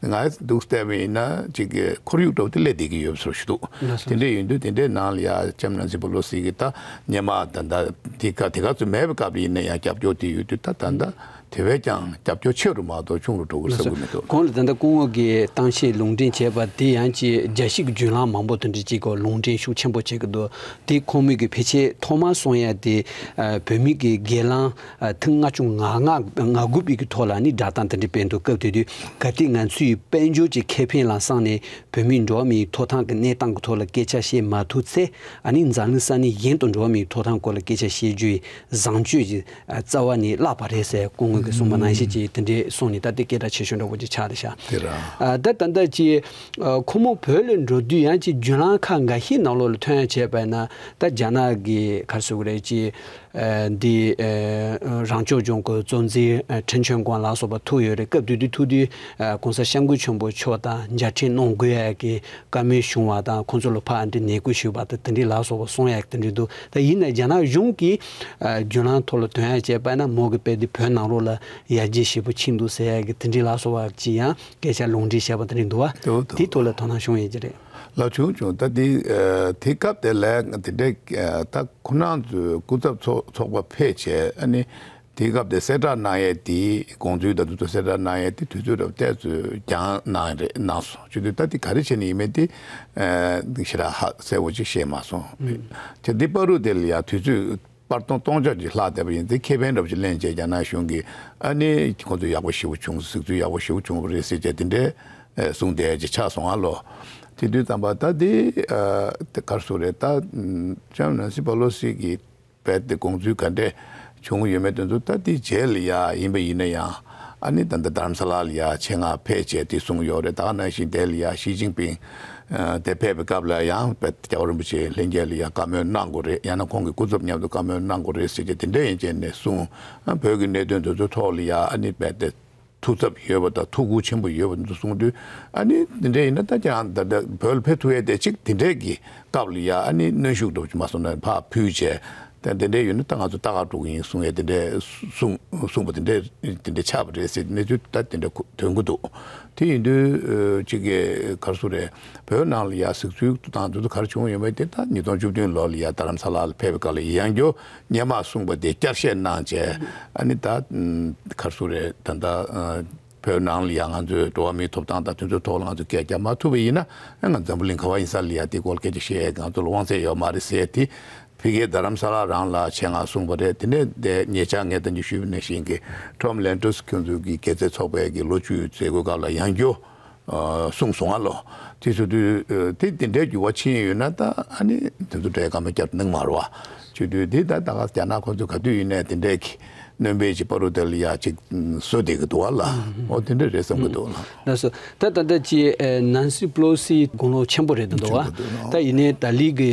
ང་འདུག་བལྟས་པ་ཡིན་ན་ཅིག་གི་ཁོར་ཡུག་འདྲ་བོ་དེ་སླེབས་བསྡད་ཀྱི་ཡོད་པའི་བཟོ་ཞིག་འདུག་དེ་འདྲས་ཡིན་དུས་དེ་འདྲའི་ནང་ལ་ཡ་ལྕམ་ནན་སི་པེ་ལོ་སི་གི་ད་སྔོན་མ་ད་ད་དེ་ག་དེ་ག་ཚོད་མེད་པའི་སྐབས་ལ་ཡིན་ན་ཡང་རྒྱབ་སྐྱོར་དེ་ཡོད་དུས་ད་ད་ད་དེ་བས་ཀྱང་རྒྱབ་སྐྱོར་ཆེ་རུ་མ་གཏོགས་ཆུང་རུ་འགྲོ་གི་ལགས་སོ། བསམ་གྱི་མི་འདུག་གོང་ལ་ད་ལྟ་སྐུ་ངོ་གིས་གཏམ་བཤད་ལུང་འདྲེན་བྱས་པ་དེ་ཡང་ཅིག་རྒྱལ་སྤྱི་གི་བརྒྱུད་ལམ་མང་པོ་དེ་འདྲ་ཅིག་གི་ལུང་འདྲེན་ཤུགས་ཆེན་པོ་བྱེད་ཀྱི་འདུག་དེ་ཁོང་མོས་ཀྱི་ཕལ་ཆེར་ཐོག་མར་གསུང་ཡ་དེ་ཨ་བོད་མི་གི་སྒེར་ལངས་ཨ་ཐེངས་ལྔ་བཅུ་ང་ལྔ་ང་དགུ་པའི་གི་ཐོག་ལ་ནི་བསྒྲགས་གཏམ་དེ་འདྲ་སྤེལ་འདུག་སྐབས་དེ་དུས་གལ་ཏེ་ང་ཚོའི་དཔལ་འབྱོར་གྱི་ཁེ་ཕན་ལ་བསམ་ནས་བོད་མིའི་འགྲོ་བ་མིའི་ཐོབ་ཐང་གི་གནས་སྟངས་ཀྱི་ཐོག་ལ་སྐད་ཆ་བཤད་མ་ཐུབ་ཚེ་ཨ་ནི་འཛམ་གླིང་ས་གནས་གཞན་དུ་འགྲོ་བ་མིའི་ཐོབ་ཐང་སྐོར་ལ་སྐད་ཆ་བཤད་རྒྱུའི་བཟང་སྤྱོད་ཀྱི་རྩ་བ་ནས་བརླག་པ་རེད་ཟེར་སྐུ་ངོ་གིས་གསུངས་པ་ནང་བཞིན་གྱིས་དེ་འདྲའི་གསུངས་ནས་ད་ལྟའི་སྐད་གྲགས་ཆེ་ཤོས་འདྲ་བོ་ཅིག་ཆགས་བསྡད་ཤག་དེ་རང་། ཨ་ད་ད་ལྟ་ཅིག་ཨ་ཁོ་མོ་བོད་ལ་འགྲོ་དུས་ཡང་ཅིག་བརྒྱུད་ལམ་ཁག་འགའ་ཤས་ནང་ལོགས་ལ་ཐོན་ཡ་བྱས་པ་ན་ད་རྒྱ་ནག་གི་ག་རེ་ཟེར་དགོས་རེད། ཅིག་ཨ་འདི་ཨ་རང་སྐྱོང་ལྗོངས་ཀྱི་གཙོ་འཛིན་ཨ་ཁྲེན་ཆོན་ཀོང་ལགས་སོགས་པ་ཐུག་ཡོད་རེད། སྐབས་དེ་དུས་ཐུག་དུས་ཨ་༸གོང་ས་༸སྐྱབས་མགོན་ཆེན་པོ་མཆོག་དང་མཇལ་འཕྲད་གནང་དགོས་ཡ་གི་བཀའ་མོལ་བྱུང་བ་དང་ཁོང་ཚོ་ལ་ཕར་འདི་ནན་སྐུལ་ཞུས་པ་དང་དེ་འདྲའི་ལ་སོགས་པ་གསུང་ཡག་དེ་འདྲའི་འདུག་ད་ཡིན་ན་རྒྱ་ནག་གཞུང་གིས་ཨ་བརྒྱུད་ལམ་ཐོག་ལ་ཐོན་ཡག་བྱས་པ་ན་མོ་གི་དཔེ་དེ་བོད་ནང་ལོགས་ལ་ཡར་རྒྱས་ཞེ་པོ་ཕྱིན་འདུག་ཟེར་ཡག་གི་དེ་འདྲའི་ལ་སོགས་པ་ཅིག་ཡང་སྐད་ཆ་ལུང་འདྲེན་བྱས་པ་དེ་འདྲའི་འདུག་བ། འདུག་འདུག་དེའི་ཐོག་ལ་དོ་སྣང་བྱུང་ཡོད་ཀྱི་རེད། ལགས་བྱུང་བྱུང་། ད་དེ་ཨ་དེ་སྐབས་དེ་ལ་དེ་འདྲའི་ཨ་ད་ཁོ་རང་ཚོའི་སྐུ་ཚབ་ཚོགས་ཚོགས་པ་ཕེབས་བྱས་ཨ་ནི། དེའི་སྐབས་དེ་གསལ་བསྒྲགས་གནང་ཡས་དེའི་དགོངས་ཚུལ་དང་དེ་ཚོ་གསལ་བསྒྲགས་གནང་ཡས་དེ་དུས་ཚོད་རབ་ཏོག་ཙམ་འགྱངས་གནང་རེད་གནང་སོང་། བྱས་དུས་ད་དེ་ག་རེ་བྱས་ནས་ཡིན་མིན་དེ་ཨ་ཞེ་དྲག་ཧ་གསལ་པོ་ཅིག་ཤེས་མ་སོང་། དེ་འདི་བར་དུ་དེ་ལ་ཡང་དུས་ཚོད་བར་སྟོང་སྟོང་ཆ་ཅིག་ལྷག་བསྡད་པ་ཡིན་ཚེ་ཁེ་ཕན་འདྲ་པོ་ཅིག་ལེན་བྱས་རྒྱ་ནག་གཞུང་གིས་ཨ་ནི་ཁོང་ཚོ་ཡག་པོ་ཞེ་པོ་བྱུང་། གཟིགས་ཚུལ་ཡག་པོ་ཞེ་པོ་བྱུང་བ་རེད་ཟེར་བྱས་དེ་འདྲའི་ཨ་གསུངས་བསྡད་ཅིག་ཆགས་སོང་ཨ་ལོ། དེ་དུས་ཙམ་པ་ད་དེ་ཨ་དེ་ག་རེ་ཟེར་དགོས་རེད། ད་ལྕམ་ནན་སི་པ་ལོ་སི་གིས་རྦད་དེ་དགོངས་ཚུལ་ག་འདྲས་བྱུང་ཡོད་མེད་དེ་ཚོ་ད་དེའི་རྗེས་ལ་ཡ་ཡིན་པ་ཡིན་ན་ཡང་ཨ་ནི་ད་ལྟ་རྡ་རམ་ས་ལ་ལ་ཡ་ཆེད་མངགས་ཕེབས་བྱས་དེ་གསུངས་ཡོད་རེད། ད་ག་ནང་བཞིན་དེ་ལ་ཡ་ཞི་ཅིན་ཕིང་ཨ་དེ་ཕེབས་པའི་སྐབས་ལ་ཡང་རྦད་རྒྱལ་བ་རིན་པོ་ཆེ་ལྷན་རྒྱས་ལ་ཡ་བཀའ་མོལ་གནང་དགོས་རེད། ཡང་ན་ཁོང་གི་སྐུ་ཚབ་མཉམ་དུ་བཀའ་མོལ་གནང་དགོས་རེད་ཟེར་བྱས་དེ་འདྲས་ཡིན་བྱས་ནས་གསུངས། ཨ་བོད་ཀྱི་གནད་དོན་དེ་ཚོ་ཐོག་ལ་ཡ་ཨ་ནི་རྦད་དེ། ཐུགས་འཚབ་ཡོད་པ་དང་ཐུགས་ཁུར་ཆེན་པོ་ཡོད་པ་འདུག་གསུངས་དུས་ཨ་ནི་འདི་འདྲ་ཡིན་ན་ད་ཀྱང་ད་ལྟ་བོད་ལ་ཕེབས་ཐུབ་ཡས་དེ་གཅིག་དེ་འདྲས་ཀྱི་སྐབས་ལ་ཡ་ཨ་ནི་གནོན་ཤུགས་འདྲ་པོ་ཅིག་མ་སོང་ན་ཕར་ཕུལ་བྱས་ད་དེ་འདྲས་ཡོད་ན་ད་ང་ཚོ་ལྟ་ག་འགྲོ་གི་ཡིན་གསུང་ཡས་དེ་འདྲས་གསུང་གསུངས་པ་དེ་འདྲས་དེ་འདྲས་ཆགས་པ་རེད་ཟེར་གནས་ཚུལ་ད་དེ་འདྲས་ཐོན་གྱི་འདུག་དེ་ཡིན་དུས་ཨ་གཅིག་གི་ག་རེ་ཟེར་དགོས་རེད། བོད་ནང་ལ་ཡ་གཟིགས་ཚུལ་དང་དེ་ཚོ་ག་རེ་བྱུང་ཡོད་མེད་དེ་ད་ཉིས་སྟོང་བཅུ་བདུན་ལོ་ལ་ཡ་རྡ་རམ་ས་ལ་ལ་ཕེབས་པའི་སྐབས་ལ་ཡང་བསྐྱར་སྔོན་མ་གསུངས་པ་དེ་བསྐྱར་བཤད་གནང་བྱས་ཨ་ནི་ད་ག་རེ་ཟེར་དགོས་རེད། ད་ལྟ་བོད་ནང་ལ་ཡ་ང་ཚོས་འགྲོ་བ་མིའི་ཐོབ་ཐང་དང་དེ་ཚོའི་ཐོག་ལ་ང་ཚོས་སྐད་རྒྱབ་མ་ཐུབ་པ་ཡིན་ན་ང་འཛམ་བུ་གླིང་ག་བ་ཡིན་ས་ལ་ཡ་དེ་སྐོར་སྐད་ཆ་བཤད་ཡས་ང་ཚོ་ལ་དབང་ཚད་ཡོད་མ་རེད་ཟེར་དེ་ཕ་གིའི་རྡ་རམ་ས་ལ་རང་ལ་ཆེད་མངགས་གསུངས་པ་རེད། དེ་ནས་དེ་ཉེ་ཆར་ངས་ད་གིན་ཞུས་པ་ནང་བཞིན་གྱི་ཊོམ་ལན་ཊོས་ཁྱོད་ཚོ་གི་དགེ་རྩའི་ཚོགས་པའི་གི་ལོ་བཅུའི་མཛད་སྒོའི་སྐབས་ལ་ཡང་བསྐྱར་གསུངས་སོང་ང་ལོ། དེ་ཚོ་དུས་དེ་དེ་འདྲའི་འགྱུར་བ་ཕྱིན་ཡོད་ན་ད་ཨ་ནི་དེ་ཚོ་འདྲའི་བཀའ་མོལ་བསྐྱར་གནང་མ་རེད་བ། བྱས་དུས་དེ་ད་ད་ག་རྒྱ་ནག་ཁོང་ཚོ་ག་དུས་ཡིན་ནའི་དེ་འདྲའི་གི་ སྣོན་པའི་ཅིག་བར་དུ་དེ་ལ་ཡ་ཅིག་བཟོ་བསྡད་ཀྱི་འདུག་བ་ལ། འོ་དེ་འདྲ་རེད་བསམ་གྱི་འདུག་ལ། ལགས་སོ། ད་ད་ལྟ་ཅིག་ནན་སི་པེ་ལོ་སི་དགུང་ལོ་ཆེན་པོ་རེད་འདུག་བ། ད་ཡིན་ནའི་ད་ལི་གི་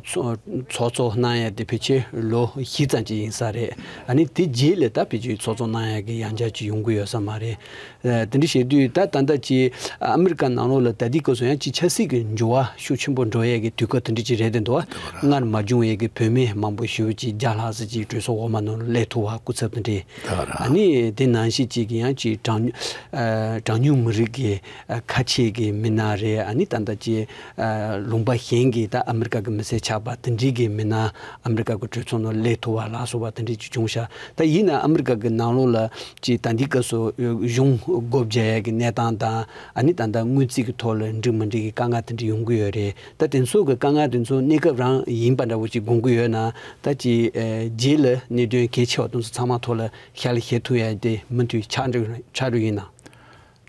ཚོགས་གཙོ་གནང་ཡ་དེ་ཕལ་ཆེར་ལོ་བཞི་ཙམ་ཅིག་ཡིན་ས་རེད། ཨ་ནི་དེ་རྗེས་ལ་ད་ཕལ་ཆེར་ཚོགས་གཙོ་གནང་ཡ་གི་ཡང་བསྐྱར་ཅིག་ཡོང་གི་ཡོད་ས་མ་རེད། དེ་འདྲ་བྱེད་དུས་ད་ད་ལྟ་ཅིག་ཨ་མི་རི་ཀ་ནང་ལོགས་ལ་ད་ལྟའི་སྐབས་སུ་ཡང་ཅིག་ཆབ་སྲིད་ཀྱི་འགྱུར་བ་ཤུགས་ཆེན་པོ་འགྲོ་ཡས་ཀྱི་དུས་སྐབས་དེ་འདྲ་ཅིག་རེད་དེ་འདུག་བ། སྔར་མ་བྱུང་བའི་གི་བུད་མེད་མང་པོ་ཞེ་པོ་ཅིག་རྒྱ་ལྷག་ཙམ་ཅིག་གྲོས་ཚོགས་འོག་མ་ནང་ལ་སླེབས་ཐུབ་པ་སྐུ་ཚབ་དེ་འདྲ། ཨ་ནི་དེ་ནང་བཞིན་ཅིག་གི་ཡང་ཅིག་གྲངས་ཉུང་མི་རིགས་ཀྱི་ཁ་ཆེ་གི་མི་སྣ་རེད། ཨ་ནི་ད་ལྟ་ཅིག་ལུང་པ་གཞན་གྱི་ད་ཨ་མི་རི་ཀ་གི་མི་སེར་ཆགས་པ་དེ་འདྲའི་གི་མི་སྣ་ཨ་མི་རི་ཀ་གི་གྲོས་ཚོགས་ནང་སླེབས་ཐུབ་པ་ལ་སོགས་པ་དེ་འདྲའི་ཅིག་བྱུང་ཤག་ད་ཡིན་ན་ཨ་མི་རི་ཀ་གི་ནང་ལོགས་ལ་ཅིག་ད་ལྟའི་སྐབས་སུ་གཞུང་སྒོ་བརྒྱབ་ཡས་ཀྱི་གནས་སྟངས་དང་། ཨ་ནི་ད་ལྟ་དངུལ་རྩིས་ཀྱི་ཐོག་ལ་འགྲིག་མ་འགྲིག་གི་དཀའ་ངལ་དེ་འདྲ་ཡོང་གི་ཡོད་རེད། ད་དེ་ཚོ་གི་དཀའ་ངལ་དེ་ཚོ་གནས་སྐབས་རང་ཡིན་པ་འདྲ་བོ་ཅིག་དགོངས་ཀྱི་ཡོད་ན། ད་ཅིག་རྗེས་ལ་གནད་དོན་གལ་ཆེ་བ་དེ་ཚོ་ཚང་མ་ཐོག་ལ་ཞལ་བཞེས་ཐུབ་ཡས་དེ་མུ་མཐུད་ཆགས་འགྲོ་ཆགས་འགྲོ་ཡིན་ན།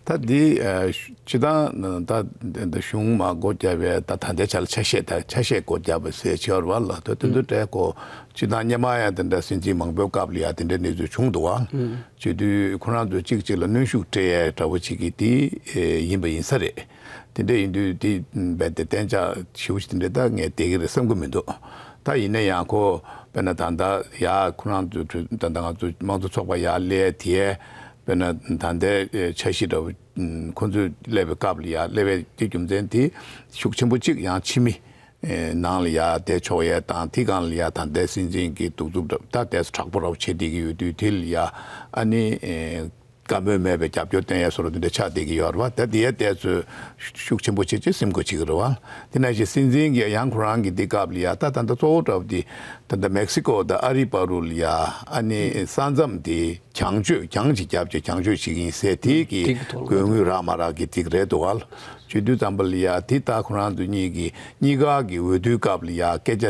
ད་འདི་ཨ་སྤྱི་བཏང་ད་ད་གཞུང་མ་སྒོ་བརྒྱབ་པའི་ད་ད་ལྟའི་ཆ་ལ་ཆ་ཤས་ད་ཆ་ཤས་སྒོ་བརྒྱབ་པ་ཟེར་བྱས་པ་ལ། ད་དེ་ཚོ་འདྲ་ཁོ་སྤྱི་བཏང་སྔོན་མ་ཡང་དེ་འདྲ་སྲིད་འཛིན་མང་པོའི་སྐབས་ལ་ཡང་དེ་འདྲའི་གནས་ཚུལ་བྱུང་འདུག་བ། བྱེད་དུས་ཁོ་རང་ཚོ་གཅིག་གཅིག་ལ་གནོན་ཤུགས་སྤྲད་ཡས་འདྲ་བོ་ཅིག་གི་དེ་ཡིན་པ་ཡིན་ས་རེད། དེ་འདྲ་ཡིན་དུས་དེ་རྦད་དེ་གཏན་འཇགས་ཞེ་པོ་ཅིག་དེ་འདྲ་ད་ངས་བསྡད་ཀྱི་རེད་བསམ་གྱི་མི་འདུག་ད་ཡིན་ན་ཡང་ཁོ་དཔེར་ན་ད་ལྟ་ཡ་ཁོ་རང་ཚོ་ད་ལྟ་ང་ཚོ་དམངས་གཙོ་ཚོགས་པ་ཡར་སླེབས་དེ། དཔེར་ན་ད་ལྟའི་འཆར་གཞི་འདྲ་བོ་ཁོ་ཚོས་སླེབས་པའི་སྐབས་ལ་ཡར་སླེབས་པའི་དེ་རྒྱུ་མཚན་དེ་ཤུགས་ཆེན་པོ་གཅིག་ཡང་ཕྱི་མི་ནང་ལ་ཡར་བསྡད་ཆོག་ཡས་དང་། དེ་སྒང་ལ་ཡར་ད་ལྟའི་སྲིད་འཛིན་གྱི་གདུག་རྩུབ་འདྲ་ད་དེ་དྲག་པོ་འདྲ་བོ་བྱེད་བསྡད་ཀྱི་ཡོད་དུས། དེ་ལ་ཡར་ཨ་ནི་བཀའ་མོལ་མེད་པའི་རྒྱབ་སྐྱོར་བཏོན་ཡས་བཟོ་འདྲ་དེ་འདྲ་ཆགས་བསྡད་ཀྱི་ཡོད་རེད་བ། ད་དེ་ཡས་དེ་ཚོས་ཤུགས་ཆེན་པོ་བྱེད་ཅེས་སེམས་ཁུར་བྱེད་ཀྱི་རེད་བ། དེ་ནང་བཞིན་སྲིད་འཛིན་གྱི་ཡང་ཁོ་རང་གི་འདི་སྐབས་ལ་ཡ་ད་ད་ལྟ་གཙོ་བོ་འདྲ་བོ་དེ་ད་ལྟ་མེག་སི་ཀོ་དང་ཨ་རིའི་བར་དུ་ལ་ཡ་ཨ་ནི་ས་མཚམས་དེ་གྱང་གཅོད་གྱང་ཅིག་བརྒྱབ་ཅིག་གྱང་གཅོད་བྱེད་ཀྱི་ཡིན་ཟེར། དེ་གི་དེ་གི་ཐོག་ལ་དགོས་དངུལ་རག་མ་རག་གི་དེ་རེད་འདུག་བ། བྱེད་དུས་ཙམ་པ་ལ་ཡ་དེ་ད་ཁོ་རང་ཚོ་གཉིས་ཀྱི་གཉིས་ཀ་གི་འོས་བསྡུའི་སྐབས་ལ་ཡ་སྐད་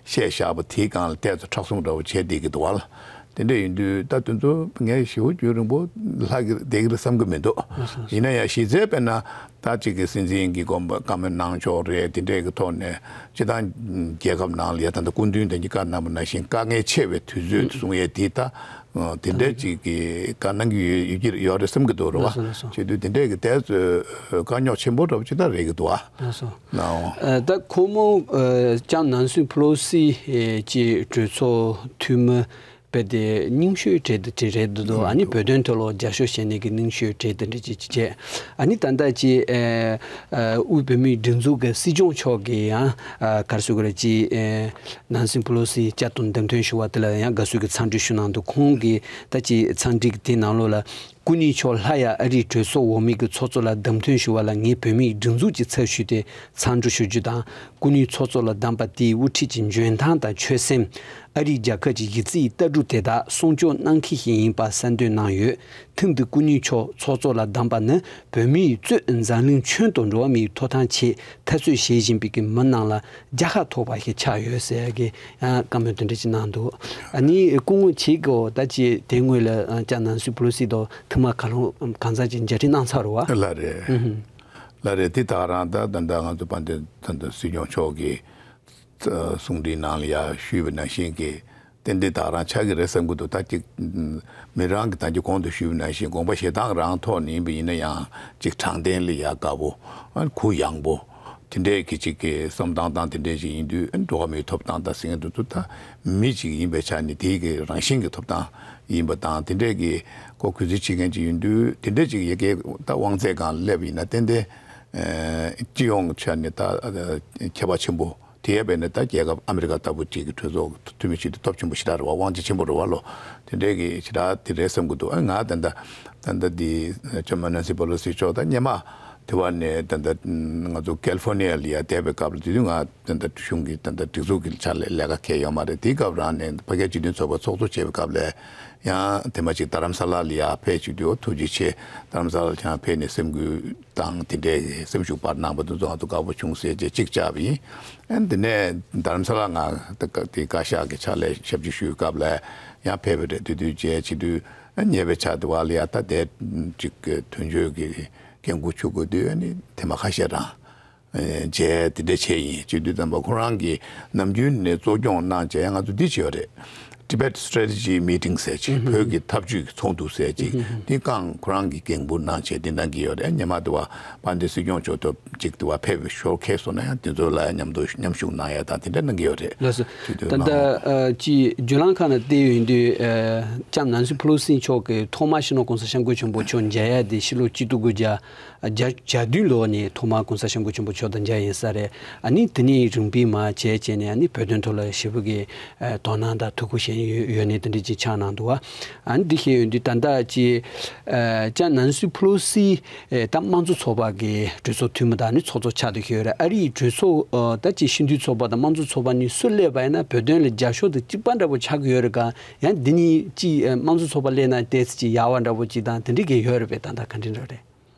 ཆ་བཤད་བཞག་པ་དེའི་སྒང་ལ་ཏོག་ཙམ་མཁྲེགས་བཟུང་འདྲ་བོ་བྱས་བསྡད་ཀྱི་འདུག་བ། དེ་འདྲ་ཡིན་དུས་ད་དེ་ཚོ་ངས་ཞེ་པོ་རྒྱུན་རིང་པོ་ལྷག་གི་བསྡད་ཀྱི་རེད་བསམ་གྱི་མི་འདུག་ཡིན་ན་ཡང་གཞི་རྩའི་དཔེར་ན་ད་ཅིག་གི་སྲིད་འཛིན་གྱི་དགོངས་པ་བཀའ་མོལ་གནང་ཕྱོགས་རེད། དེ་འདྲའི་གི་ཐོག་ནས་སྤྱི་བཏང་རྒྱལ་ཁབ་ནང་ལ་ཡ་ད་ལྟ་སྐུ་མདུན་དང་གཉིས་ཀ་གནང་བ་ནང་བཞིན་དཀའ་ངལ་ཆེ་བའི་དུས་ཚོད་གསུང་ཡས་དེ་ད་དེ་འདྲའི་ཅིག་གི་བཀའ་གནང་གི་ཡོད་ཡོད་ཀྱི་ཡོད་རེད་བསམ་གྱི་འདུག་རེད་བ། བྱེད་དུས་དེ་འདྲའི་གི་དེ་ཚོ་དཀའ་རྙོག་ཆེན་པོ་འདྲ་བོ་ཅིག་ད་རེད་ཀྱི་འདུག་བ། ལགས་སོ། ནའོ། ཨ། ད་ཁོ་མོ་ཨ་ལྕམ་ནན་སི་ཕེ་ལོ་སི་ཨེ་ཀྱི་གྲོས་ཚོགས་འཐུས་མི་རྦད་དེ་རྙིང་ཤོས་གྲས་དེ་གྲས་རེད་འདུག་ཨ་ནི་བོད་དོན་ཐོག་ལ་རྒྱབ་སྐྱོར་བྱས་ནས་ཀྱི་རྙིང་ཤོས་གྲས་དེ་འདྲ་ཅིག་བྱས། ཨ་ནི་ད་ལྟ་ཅིག་ཨེ་ཨ་དབུས་བོད་མིའི་སྒྲིག་འཛུགས་ཀྱི་སྲིད་སྐྱོང་མཆོག་གིས་ཡང་ཨ་ག་རེ་ཟེར་དགོས་རེད། ཅིག་ཨེ་ནན་སི་ཕེ་ལོ་སི་བསྐྱར་དུ་བདམས་ཐོན་ཞུ་བ་དེ་ལ་ཡང་དགའ་བསུ་གི་འཚམས་འདྲི་ཞུ་གནང་འདུག་ཁོང་གིས་ད་ཅིག་འཚམས་འདྲི་གི་དེ་ནང་ལོགས་ལ། སྐུ་ཉིད་མཆོག་སླར་ཡང་ཨ་རིའི་གྲོས་ཚོགས་འོག་མའི་གི་ཚོགས་གཙོ་ལ་བདམས་ཐོན་ཞུ་བ་ལ་ངས་བོད་མིའི་སྒྲིག་འཛུགས་ཀྱི་ཚབ་ཞུས་ཏེ་འཚམས་འདྲི་ཞུ་རྒྱུ་དང་། སྐུ་ཉིད་ཚོགས་གཙོ་ལ་བདམས་པ་དེའི་དབུ་ཁྲིད་ཀྱི་འཇོན་ཐང་དང་ཆོད་སེམས། ཨ་རིའི་རྒྱལ་ཁབ་ཀྱི་གཞི་རྩའི་ལྟ་གྲུབ་དེ་དག་སྲུང་སྐྱོབ་གནང་མཁན་ཞིག་ཡིན་པ་གསལ་འདོན་གནང་ཡོད། ཐེངས་འདིར་སྐུ་ཉིད་མཆོག་ཚོགས་གཙོ་ལ་བདམས་པ་ནི་བོད་མིའི་གཙོས་འཛམ་གླིང་ཁྱོན་དུ་འགྲོ་བ་མིའི་ཐོབ་ཐང་ཆེད་འཐབ་རྩོད་བྱེད་བཞིན་པའི་གི་མི་རྣམས་ལ་རྒྱལ་ཁ་ཐོབ་པ་ཞིག་ཆགས་ཡོད་ཟེར་གི་ཡང་བཀའ་མོལ་དེ་འདྲ་ཅིག་གནང་འདུག་ཨ་ནི་སྐུ་ངོ་ཁྱེད་ཀྱིས་ད་ཅི་དེ་སྔོན་ལ་ཨ་ལྕམ་ནན་སི་པེ་ལོ་སི་དང་ཐུག་མ་གང་རུང་གང་ཚང་ཅིག་མཇལ་འཕྲད་གནང་ཚར་རེད་བ། ལགས་རེད། ལགས་རེད། དེ་ད་རང་ད་ད་ལྟ་ང་ཚོ་དཔལ་ལྡན་ད་ལྟ་སྲིད་སྐྱོང་མཆོག་གིས་གསུང་འཕྲིན་ནང་ལ་ཡ་ཞུས་པ་ནང་བཞིན་གྱི་ཏན་ཏན་ད་རང་ཆགས་ཀྱི་རེད་བསམ་གྱི་འདུག་ད་ཅིག་མི་རང་གི་ད་ཅི་གོང་དུ་ཞུས་པ་ནང་བཞིན་དགོངས་པ་བཞེས་སྟངས་རང་ཐོག་ནས་ཡིན་པ་ཡིན་ན་ཡང་ཅིག་དྲང་བདེན་ལ་ཡ་དགའ་པོ། ཨ་གུ་ཡངས་པོ། དེ་འདྲའི་གི་ཅིག་གི་བསམ་སྟངས་དང་དེ་འདྲའི་ཅིག་ཡིན་དུས་འགྲོ་བ་མིའི་ཐོབ་ཐང་དང་ཟེར་མཁན་དེ་ཚོ་ད་མི་ཅིག་ཡིན་པའི་ཆ་ནས་དེའི་གི་རང་བཞིན་གྱི་ཐོབ་ཐང་ཡིན་པ་དང་། དེ་འདྲའི་གི་ཁོ་གུས་བརྩི་བྱེད་མཁན་ཅིག་ཡིན་དུས་དེ་འདྲའི་ཅིག་ཡ་གི་ད་དབང་ཚད་སྒང་སླེབས་ཡིན་ན་ཏན་ཏན་སྤྱི་ཡོངས་ཆ་ནས་ད་ཁྱད་པར་ཆེན་པོ། དེ་ཡས་པས་ན་ད་རྒྱལ་ཁབ་ཨ་མི་རི་ཀ་ལྟ་བུ་ཅིག་གི་གྲོས་ཚོགས་འཐུས་མི་ཞིག་དེ་སྟོབས་ཆེན་པོ་ཞེ་དྲག་རེད་བ། དབང་ཆ་ཆེན་པོ་རེད་བ་ལོ། དེ་འདྲའི་གི་ཞེ་དྲག་དེ་རེད་བསམ་གི་འདུག་ཨ་ང་ད་ལྟ་ད་ལྟ་འདི་ལྕམ་མ་ནན་སི་པེ་ལོ་སི་མཆོག་ད་སྔོན་མ་དེ་བ་ནས་ད་ལྟ་ང་ཚོ་ཀལ་ཧྥོར་ནི་ཡ་ལ་ཡ་བསྡད་པའི་སྐབས་ལ། དེ་དུས་ང་ད་ལྟ་གཞུང་གི་ད་ལྟ་སྒྲིག་འཛུགས་ཀྱི་ཆ་ལས་ལས་ཀ་གང་ཡང་ཡོད་མ་རེད། དེའི་སྐབས་རང་ནས་ཕ་གིའི་སྤྱི་མཐུན་ཚོགས་པ་ཚོགས་གཙོ་བྱས་པའི་སྐབས་ལ་ཡང་དེ་མ་ཅིག་རྡ་རམ་ས་ལ་ལ་ཡ་ཕེབས་བྱེད་དུས། འོ་ཐུགས་རྗེ་ཆེ། རྡ་རམ་ས་ལ་ལ་ཡང་ཕེབས་ནས་སེམས་འགུལ་དང་དེ་འདྲའི་སེམས་ཤུགས་སྤར་གནང་པ་དེ་ཚོ་ང་ཚོ་དགའ་པོ་བྱུང་ཟེར་བྱས་གཅིག་བཅར་བ་ཡིན། ཨ་ནི་དེ་ནས་རྡ་རམ་ས་ལ་ང་དེ་བཀའ་ཤག་གི་ཕྱག་ལས་ཞབས་ཕྱི་ཞུ་བའི་སྐབས་ལ་ཡང་ཕེབས་པ་རེད། དེ་དུས་བྱས་བྱེད་དུས་ཨ་ཉེ་བའི་ཆར་དེ་བ་ལ་ཡ་ད་དེ་ཅིག་དོན་གཅོད་ཀྱི་འགན་འཁུར་ཞུ་དགོས་དུས། ཨ་ནི་ཐེངས་མ་ཁ་ཤས་རང་མཇལ་དེ་འདྲ་བྱས་ཡིན། བྱེད་དུས་ཙམ་པ་ཁོ་རང་གིས་ནམ་རྒྱུན་ནས་གཙོ་སྐྱོང་གནང་བྱས་ཡང་ང་ཚོ་འདི་བྱས་ཡོད་རེད། Tibet Strategy Meeting ཟེར་ཅིག་བོད་ཀྱི་ཐབས་ཇུས་ཀྱི་ཚོགས་འདུ་ཟེར་ཅིག་འདི་ཀང་ཁོ་རང་གི་འགན་འཁུར་གནང་བྱས་འདི་གནང་གི་ཡོད་རེད། ཉི་མ་དེ་བ་དཔལ་ལྡན་སྲིད་སྐྱོང་མཆོག་ཐོབ་ཅིག་དེ་བ་ཕེབས་ཞོར་ཁེལ་སོང་ན་ཡང་དེ་ཚོ་ལ་མཉམ་དུ་མཉམ་ཞུགས་གནང་ཡ་དང་དེ་འདྲ་གནང་གི་ཡོད་རེད། ལགས་སོ། དེ་དུས་ད་ལྟ་ལ་ཨ་ཅིག་བརྒྱུད་ལམ་ཁག་ནང་བལྟས་ཡོང་དུས་ཨ་ལྕམ་ནན་སི་ཕུ་ལོ་སི་མཆོག་གིས་ཐོག་མ་སྤྱི་ནོར་གོང་ས་སྐྱབས་མགོན་ཆེན་པོ་མཆོག་མཇལ་ཡ་དེ་ཕྱི་ལོ་གཅིག་སྟོང་དགུ་བརྒྱ་བརྒྱད་ཅུ་གྱ་བདུན་ལོ་ནས་ཐོག་མར་གོང་ས་སྐྱབས་མགོན་ཆེན་པོ་མཆོག་དང་མཇལ་ཡིན་ས་རེད། ཨ་ནི་དེ་ནས་རིམ་པས་མར་བྱས་བྱས་ནས་ཨ་ནི་བོད་དོན་ཐོག་ལ་ཞེ་པོ་གི་ཨ་དོ་སྣང་དང་ཐུགས་ཁུར་བཞེས་ཡོད་ཡོད་ནས་དེ་འདྲ་ཅིག་ཆགས་གནང་འདུག་ཨ་ནི་འདི་བཤད་ཡོང་དུས་ད་ལྟ་ཅིག་ཨ་ལྕམ་ནན་སི་ཕུ་ལོ་སི་ཨེ་ད་དམངས་གཙོ་ཚོགས་པ་གི་གྲོས་ཚོགས་འཐུས་མི་དང་ཨ་ནི་ཚོགས་གཙོ་ཆགས་བསྡད་ཡོད་རེད། ཨ་རིའི་གྲོས་ཚོགས་ཨ་ད་ཅིག་སྤྱི་འཐུས་ཚོགས་པ་དང་དམངས་གཙོ་ཚོགས་པ་གཉིས་སུ་སླེབས་པ་ཡིན་ན་བོད་དོན་ལ་རྒྱབ་སྐྱོར་དང་གཅིག་པ་འདྲ་པོ་ཆགས་ཀྱི་ཡོད་རེད་ག་ཡང་འདི་གཉིས་ཅིག་ཨ་དམངས་གཙོ་ཚོགས་པ་སླེབས་ན་ཏོག་ཙམ་ཅིག་ཡག་པ་འདྲ་པོ་ཅིག་དང་དེ་འདྲ་གི་ཡོད་རེད་པས། ད་ལྟ་ག་འདྲ་འདྲ་རེད།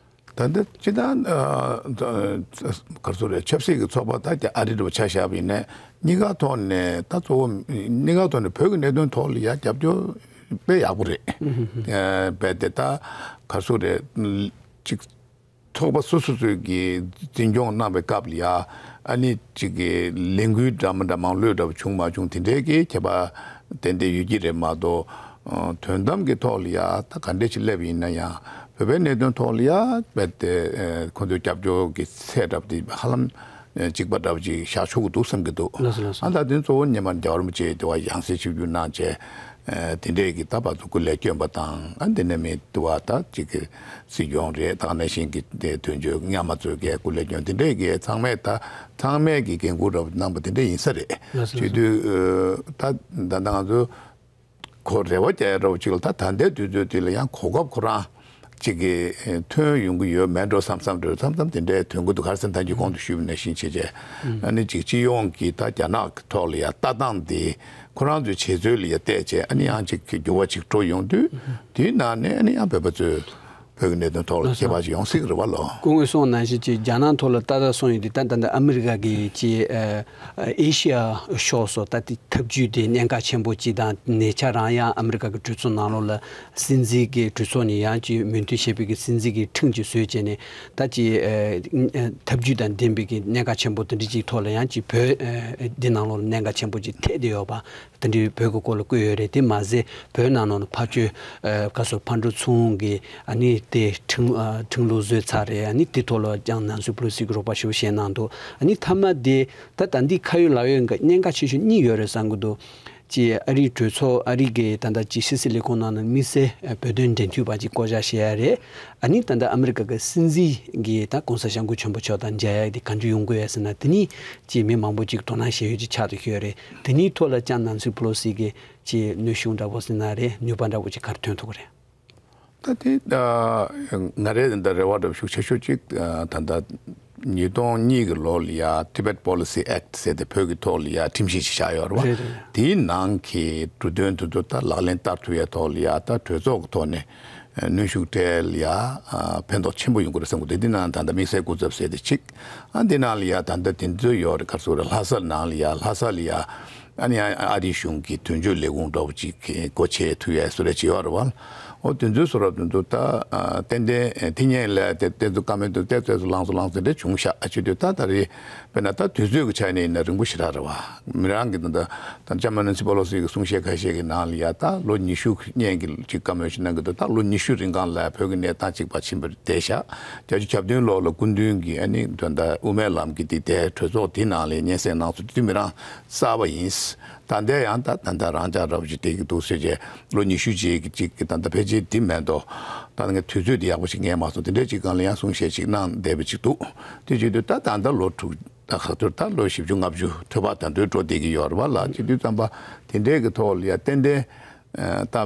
ད་ལྟ་སྤྱི་བཏང་ཨ་ག་རེ་ཟེར་རེད། ཆབ་སྲིད་ཀྱི་ཚོགས་པ་ད་ཀྱང་ཨ་རི་འདྲ་པོ་ཆ་བཞག་པ་ཡིན་ནའི་གཉིས་ཀ་ཐོག་ནས་ད་གཙོ་བོ་གཉིས་ཀ་ཐོག་ནས་བོད་ཀྱི་གནད་དོན་ཐོག་ལ་ཡང་རྒྱབ་སྐྱོར་དཔེ་ཡག་པོ་རེད། ཨ་རྦད་དེ་ད་ག་རེ་ཟེར་རེད། ཅིག་ཚོགས་པ་སོ་སོ་སོས་ཀྱི་འཛིན་སྐྱོང་གནང་བའི་སྐབས་ལ་ཡང་ཨ་ནི་ཅིག་གི་ལས་འགུལ་འདྲ་མི་འདྲ་མང་ལོས་འདྲ་པོ་བྱུང་མ་བྱུང་དེ་འདྲའི་གི་ཁྱད་པར་ཏན་ཏན་ཡོད་ཀྱི་རེད་མ་གཏོགས། ཨ་དོན་དམ་གྱི་ཐོག་ལ་ཡ་ད་ག་འདྲས་ཅིག་སླེབས་ཡིན་ན་ཡང་བོད་པའི་གནད་དོན་ཐོག་ལ་ཡ་རྦད་དེ་ཨ་ཁོ་ཚོའི་རྒྱབ་སྐྱོར་གྱི་ཚད་འདྲ་པོ་དེ་ཧ་ལམ་ཨ་གཅིག་པ་འདྲ་པོ་ཅིག་བཞག་ཆོག་གི་འདུག་བསམ་གྱི་འདུག་ལགས་སོ་ལགས་སོ། ཨ་ད་དེ་གཙོ་བོ་སྔོན་མ་རྒྱལ་བ་རིན་པོ་ཆེ་དེ་བ་ཡང་སེ་ཆིབས་བསྒྱུར་གནང་བྱས་ཨ་དེ་འདྲས་ཀྱི་ད་བར་དུ་སྐུ་ལས་བསྐྱོན་པ་དང་། ཨ་དེ་ནས་མི་དེ་བ་ད་གཅིག་གི་སྲིད་སྐྱོང་རེད། ད་ག་ནང་བཞིན་གྱི་དེ་དོན་གཅོད་སྔོན་མ་ཚོས་ཀྱི་སྐུ་ལས་བསྐྱོན་དེ་འདྲས་ཀྱི་ཚང་མས་ད་ཚང་མས་ཀྱི་འགན་འཁུར་འདྲ་པོ་གནང་པ་དེ་འདྲས་ཡིན་ས་རེད། ལགས་སོ་ལགས་སོ། བྱེད་དུས་ཨ་ད་ད་ལྟ་ང་ཚོ་ཁོ་རེ་བ་རྒྱག་ཡ་འདྲ་པོ་ཅིག་ལ་ད་ད་ལྟའི་དུས་ཚོད་དེ་ལ་ཡང་གོ་སྐབས་ཁོ་རང་ཅིག་གི་ཐོན་ཡོང་གི་ཡོད་མེད་འགྲོ་བསམ་བསམ་འགྲོ་བསམ་བསམ་དེ་འདྲའི་ཐོན་གི་འདུག་ག་རེ་ཟེར་ན་ད་གིན་གོང་དུ་ཞུས་པ་ནང་བཞིན་བྱས་བྱས་ཨ་ནི་ཅིག་སྤྱི་ཡོངས་ཀྱི་ད་རྒྱ་ནག་གི་ཐོག་ལ་ཡ་ལྟ་སྟངས་དེ་ཁོ་རང་ཚོའི་བྱེད་ཚུལ་ལ་ཡ་བལྟས་བྱས་ཨ་ནི་ཡང་ཅིག་གི་འགྱུར་བ་ཅིག་འགྲོ་ཡོང་དུས་དེའི་ནང་ནས་ཨ་ནི་ཡང་བོད་པ་ཚོས་བོད་ཀྱི་གནད་དོན་ཐོག་ལ་ཁྱད་པར་ཅིག་ཡོང་སྲིད་ཀྱི་རེད་བ་ལོ། སྐུ་ངོས་གསུངས་ནང་བཞིན་ཅིག་རྒྱ་ནག་ཐོག་ལ་ལྟ་སྟངས་སོང་ཡོད་དུས་ད་ད་ལྟ་ཨ་མི་རི་ཀ་གི་ཅིག་ཨ་ཨེ་ཤི་ཡ་ཕྱོགས་སུ་ད་ལྟའི་ཐབས་ཇུས་དེ་གནད་འགག་ཆེན་པོ་ཅིག་དང་ཉེ་ཆར་རང་ཡང་ཨ་མི་རི་ཀ་གི་གྲོས་ཚོགས་ནང་ལོགས་ལ་སྲིད་འཛིན་གྱི་གྲོས་ཚོགས་ནས་ཡང་ཅིག་མོས་མཐུན་བྱས་པའི་གི་སྲིད་འཛིན་གྱི་ཁྲིམས་ཅིག་བཟོས་བྱས་ནས་ད་ཅིག་ཨ་ཨ་ཐབས་ཇུས་དང་ལྡན་པའི་གི་གནད་འགག་ཆེན་པོ་དེ་འདྲ་ཅིག་ཐོག་ལ་ཡང་ཅིག་བོད་ཨ་འདི་ནང་ལོགས་ལ་གནད་འགག་ཆེན་པོ་ཅིག་ཐེབས་བསྡད་ཡོད་པ། དེ་འདྲའི་བོད་ཀྱི་སྐོར་ལ་བཀོད་ཡོད་རེད། དེ་མ་ཟད་བོད་ནང་ལོགས་ནས་ཕར་ཕྱོགས་ཨ་བཀའ་ཟུར་ཕར་འགྲོ་ཚུན་གྱི་ཨ་ནི་དེ་ཁྲིམས་ཨ་ཁྲིམས་ལུགས་བཟོས་ཚར་རེད། ཨ་ནི་དེ་ཐོག་ལ་ཀྱང་ནན་སི་པེ་ལོ་སི་གི་རོགས་པ་ཞེ་པོ་བྱས་གནང་འདུག་ཨ་ནི་མཐའ་མ་དེ་ད་ད་འདི་ཁ་ཡོད་ལག་ཡོད་གནད་འགག་ཆེ་ཤོས་གཉིས་ཡོད་རེད་བསམ་གྱི་འདུག་ཅེས་ཨ་རིའི་གྲོས་ཚོགས་ཨ་རི་གི་ད་ལྟ་ཅིག་ཕྱི་སྲིད་ལས་ཁུངས་ནང་ནས་དམིགས་བསལ་ཨ་བོད་དོན་འབྲེལ་མཐུད་པ་ཅིག་བསྐོ་བཞག་བྱས་ཡ་རེད། ཨ་ནི་ད་ལྟ་ཨ་མི་རི་ཀ་གི་སྲིད་འཛིན་གྱིས་ད་གོང་ས་སྐྱབས་མགོན་ཆེན་པོ་མཆོག་དང་མཇལ་ཡ་དེ་གང་འདྲ་ཡོང་གི་ཡོད་ཟེར་ན་དེ་ནི་ཅིག་མི་མང་པོ་ཅིག་དོ་སྣང་བྱེད་ཡུལ་ཅིག་ཆགས་བསྡད་ཡོད་རེད། དེ་ནི་ཐོག་ལ་ཀྱང་ནན་སི་པེ་ལོ་སི་གི་ཅིག་ནུས་ཤུགས་འདྲ་པོ་ཟེར་ན་རེད། ནུས་པ་འདྲ་པོ་ཅིག་ག་རེ་ཐོན་ཐུབ་ཀྱི་རེད། ད་དེ་ཨ་ང་རའི་འདི་འདྲ་རེ་བ་འདྲ་པོ་ཤུགས་ཆེ་ཤོས་ཅིག་ཨ་ད་ལྟ་ཉིས་སྟོང་གཉིས་ཀྱི་ལོ་ལ་ཡ་Tibet Policy Act ཟེར་ཏེ་བོད་ཀྱི་ཐོག་ལ་ཡ་ཁྲིམས་གཞི་ཞིག་བཞག་ཡོད་རེད་བ། རེད་རེད། དེའི་ནང་གི་འབྲུ་དོན་དེ་ཚོ་ད་ལག་ལེན་བསྟར་ཐུབ་ཡ་ཐོག་ལ་ཡ་ད་གྲོས་ཚོགས་ཀྱི་ཐོག་ནས་ཨ་གནོན་ཤུགས་སྤྲད་ལ་ཡ་ཨ་ཕན་ཐོགས་ཆེན་པོ་ཡོང་གི་རེད་བསམ་གི་འདུག་དེ་འདི་ནང་ད་ལྟ་དམིགས་བསལ་སྐུ་ཚབ་ཟེར་ཏེ་གཅིག་ཨ་འདི་ནང་ལ་ཡ་ད་ལྟ་དེ་ཚོ་ཡོད་རེད། ག་རེ་ཟེར་རེད། ལྷ་ས་ནང་ལ་ཡ་ལྷ་ས་ལ་ཡ་ཨ་ནི་ཨ་ཨ་རིའི་གཞུང་གི་དོན་གཅོད་ལས་ཁུངས་འདྲ་པོ་ཅིག་གི་སྒོ་ཕྱེ་ཐུབ་ཡ་བཟོ་འདྲ་ཅིག་ཡོད་རེད་བ། འོ་དེ་ཚོའི་བཟོ་འདྲ་དེ་ཚོ་ད་ཨ་ཏན་ཏན་ཨ་དེ་སྔོན་ལ་དེ་དེ་ཚོ་བཀའ་མོལ་དེ་ཏོག་ཙམ་ལངས་སོང་ལངས་སོང་དེ་འདྲ་བྱུང་ཤག་ཨ་བྱེད་དུས་ད་ད་རེས་དཔེར་ན་ད་དུས་ཚོད་ཀྱི་ཆ་ནས་ཡིན་ན་རིང་པོ་ཞེ་དྲག་རེད་བ། མི་རང་གི་ད་ད་ལྕམ་ནན་སི་པེ་ལོ་སི་གི་གསུང་བཤད་ཁ་ཤས་ཀྱི་ནང་ལ་ཡ་ད་ལོ་ཉི་ཤུ་སྔོན་གྱི་ཅིག་བཀའ་མོལ་ཞིག་གནང་གི་འདུག་ད་ལོ་ཉི་ཤུ་རིང་གང་ལ་བོད་ཀྱི་གནས་སྟངས་གཅིག་པ་ཕྱིན་པ་རེད་བསྡད་ཤག་བརྒྱད་ཅུ་གྱ་བདུན་ལོ་ལ་སྐུ་མདུན་གྱིས་ཨ་ནི་ད་ལྟ་དབུ་མའི་ལམ་གྱི་དེ་དེ་གྲོས་ཚོགས་དེའི་ནང་ལ་སྙན་སེང་གནང་སོང་། དེ་དུས་མི་རང་གསར་པ་ཡིན། ད་ལྟ་ཡང་ད་ད་ལྟ་རང་ཅག་རབ་ཅིག་བསྡད་ཀྱི་འདུག་ཟེར་བྱས་ལོ་ཉི་ཤུ་རྗེས་ཀྱི་ཅིག་གི་ད་ལྟ་ཕལ་ཆེར་འདི་མེད་དོ། ད་ངས་དུས་ཚོད་འདི་ཡག་པོ་ཞིག་ངས་མ་སོང་། དེ་འདྲའི་ཅིག་སྒང་ལ་ཡང་གསུང་བཤད་ཅིག་གནང་བསྡད་པ་ཅིག་འདུག་དེ་བྱེད་དུས་ད་ད་ལྟ་ལོ་དྲུག་ད་ཁ་ཐུར་ད་ལོ་བཞི་བཅུ་ལྔ་བཅུ་འཕྲོད་པ་ད་དུང་འགྲོ་བསྡད་ཀྱི་ཡོད་རེད་བ་ལ། བྱེད་དུས་ཙམ་པ་དེ་འདྲའི་གི་ཐོག་ལ་ཡ་ཏན་ཏན་ད་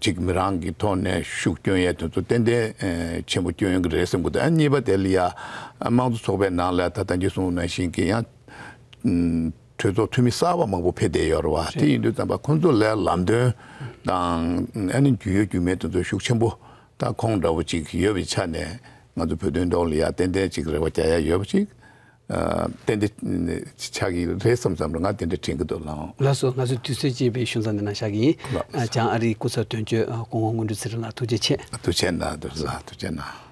ཅིག་མི་རང་གི་ཐོག་ནས་ཤུགས་སྐྱོན་ཡས་དེ་ཚོ་ཏན་ཏན་ཆེན་པོ་སྐྱོན་ཡོང་གི་རེད་བསམ་གི་འདུག་ཨ་གཉིས་པ་དེ་ལ་ཡ་དམངས་གཙོ་ཚོགས་པའི་ནང་ལ་ད་ད་གིན་གསུངས་ནང་བཞིན་གྱི་ཡང་གྲོས་ཚོགས་འཐུས་མི་གསར་པ་མང་པོ་ཕེབས་བསྡད་ཡོད་རེད་བ། དེ་ཡིན་དུས་ཙམ་པ་ཁོང་ཚོ་ལ་ལམ་སྟོན་དང་ཨ་ནི་རྒྱུས་ཡོད་རྒྱུས་མེད་དེ་ཚོ་ཤུགས་ཆེན་པོ་ད་ཁོང་འདྲ་བོ་ཅིག་ཡོད་པའི་ཆ་ནས་ང་ཚོ་བོད་དོན་ཐོག་ལ་ཡ་ཏན་ཏན་ཅིག་རེ་བ་རྒྱག་ཡ་ཡོད་པ་ཅིག་ཏན་ཏན་ཆགས་ཀྱི་རེད་བསམ་བསམ་རེད། ང་དེ་འདྲ་དྲན་གྱི་འདུག་ལགས། ལགས་སོ། ང་ཚོས་དུས་ཚོད་བཅད་པའི་ཞུ་མཚམས་འདི་ན་བཞག་གི་ཡིན། ལགས། བྱང་ཨ་རིའི་སྐུ་ཚབ་དོན་གཅོད་སྐུ་ངོ་དངོས་གྲུབ་ཚེ་རིང་ལགས་ཐུགས་རྗེ་ཆེ། ཐུགས་རྗེ་གནང་འདུག་ལགས། ཐུགས་རྗེ་གནང་།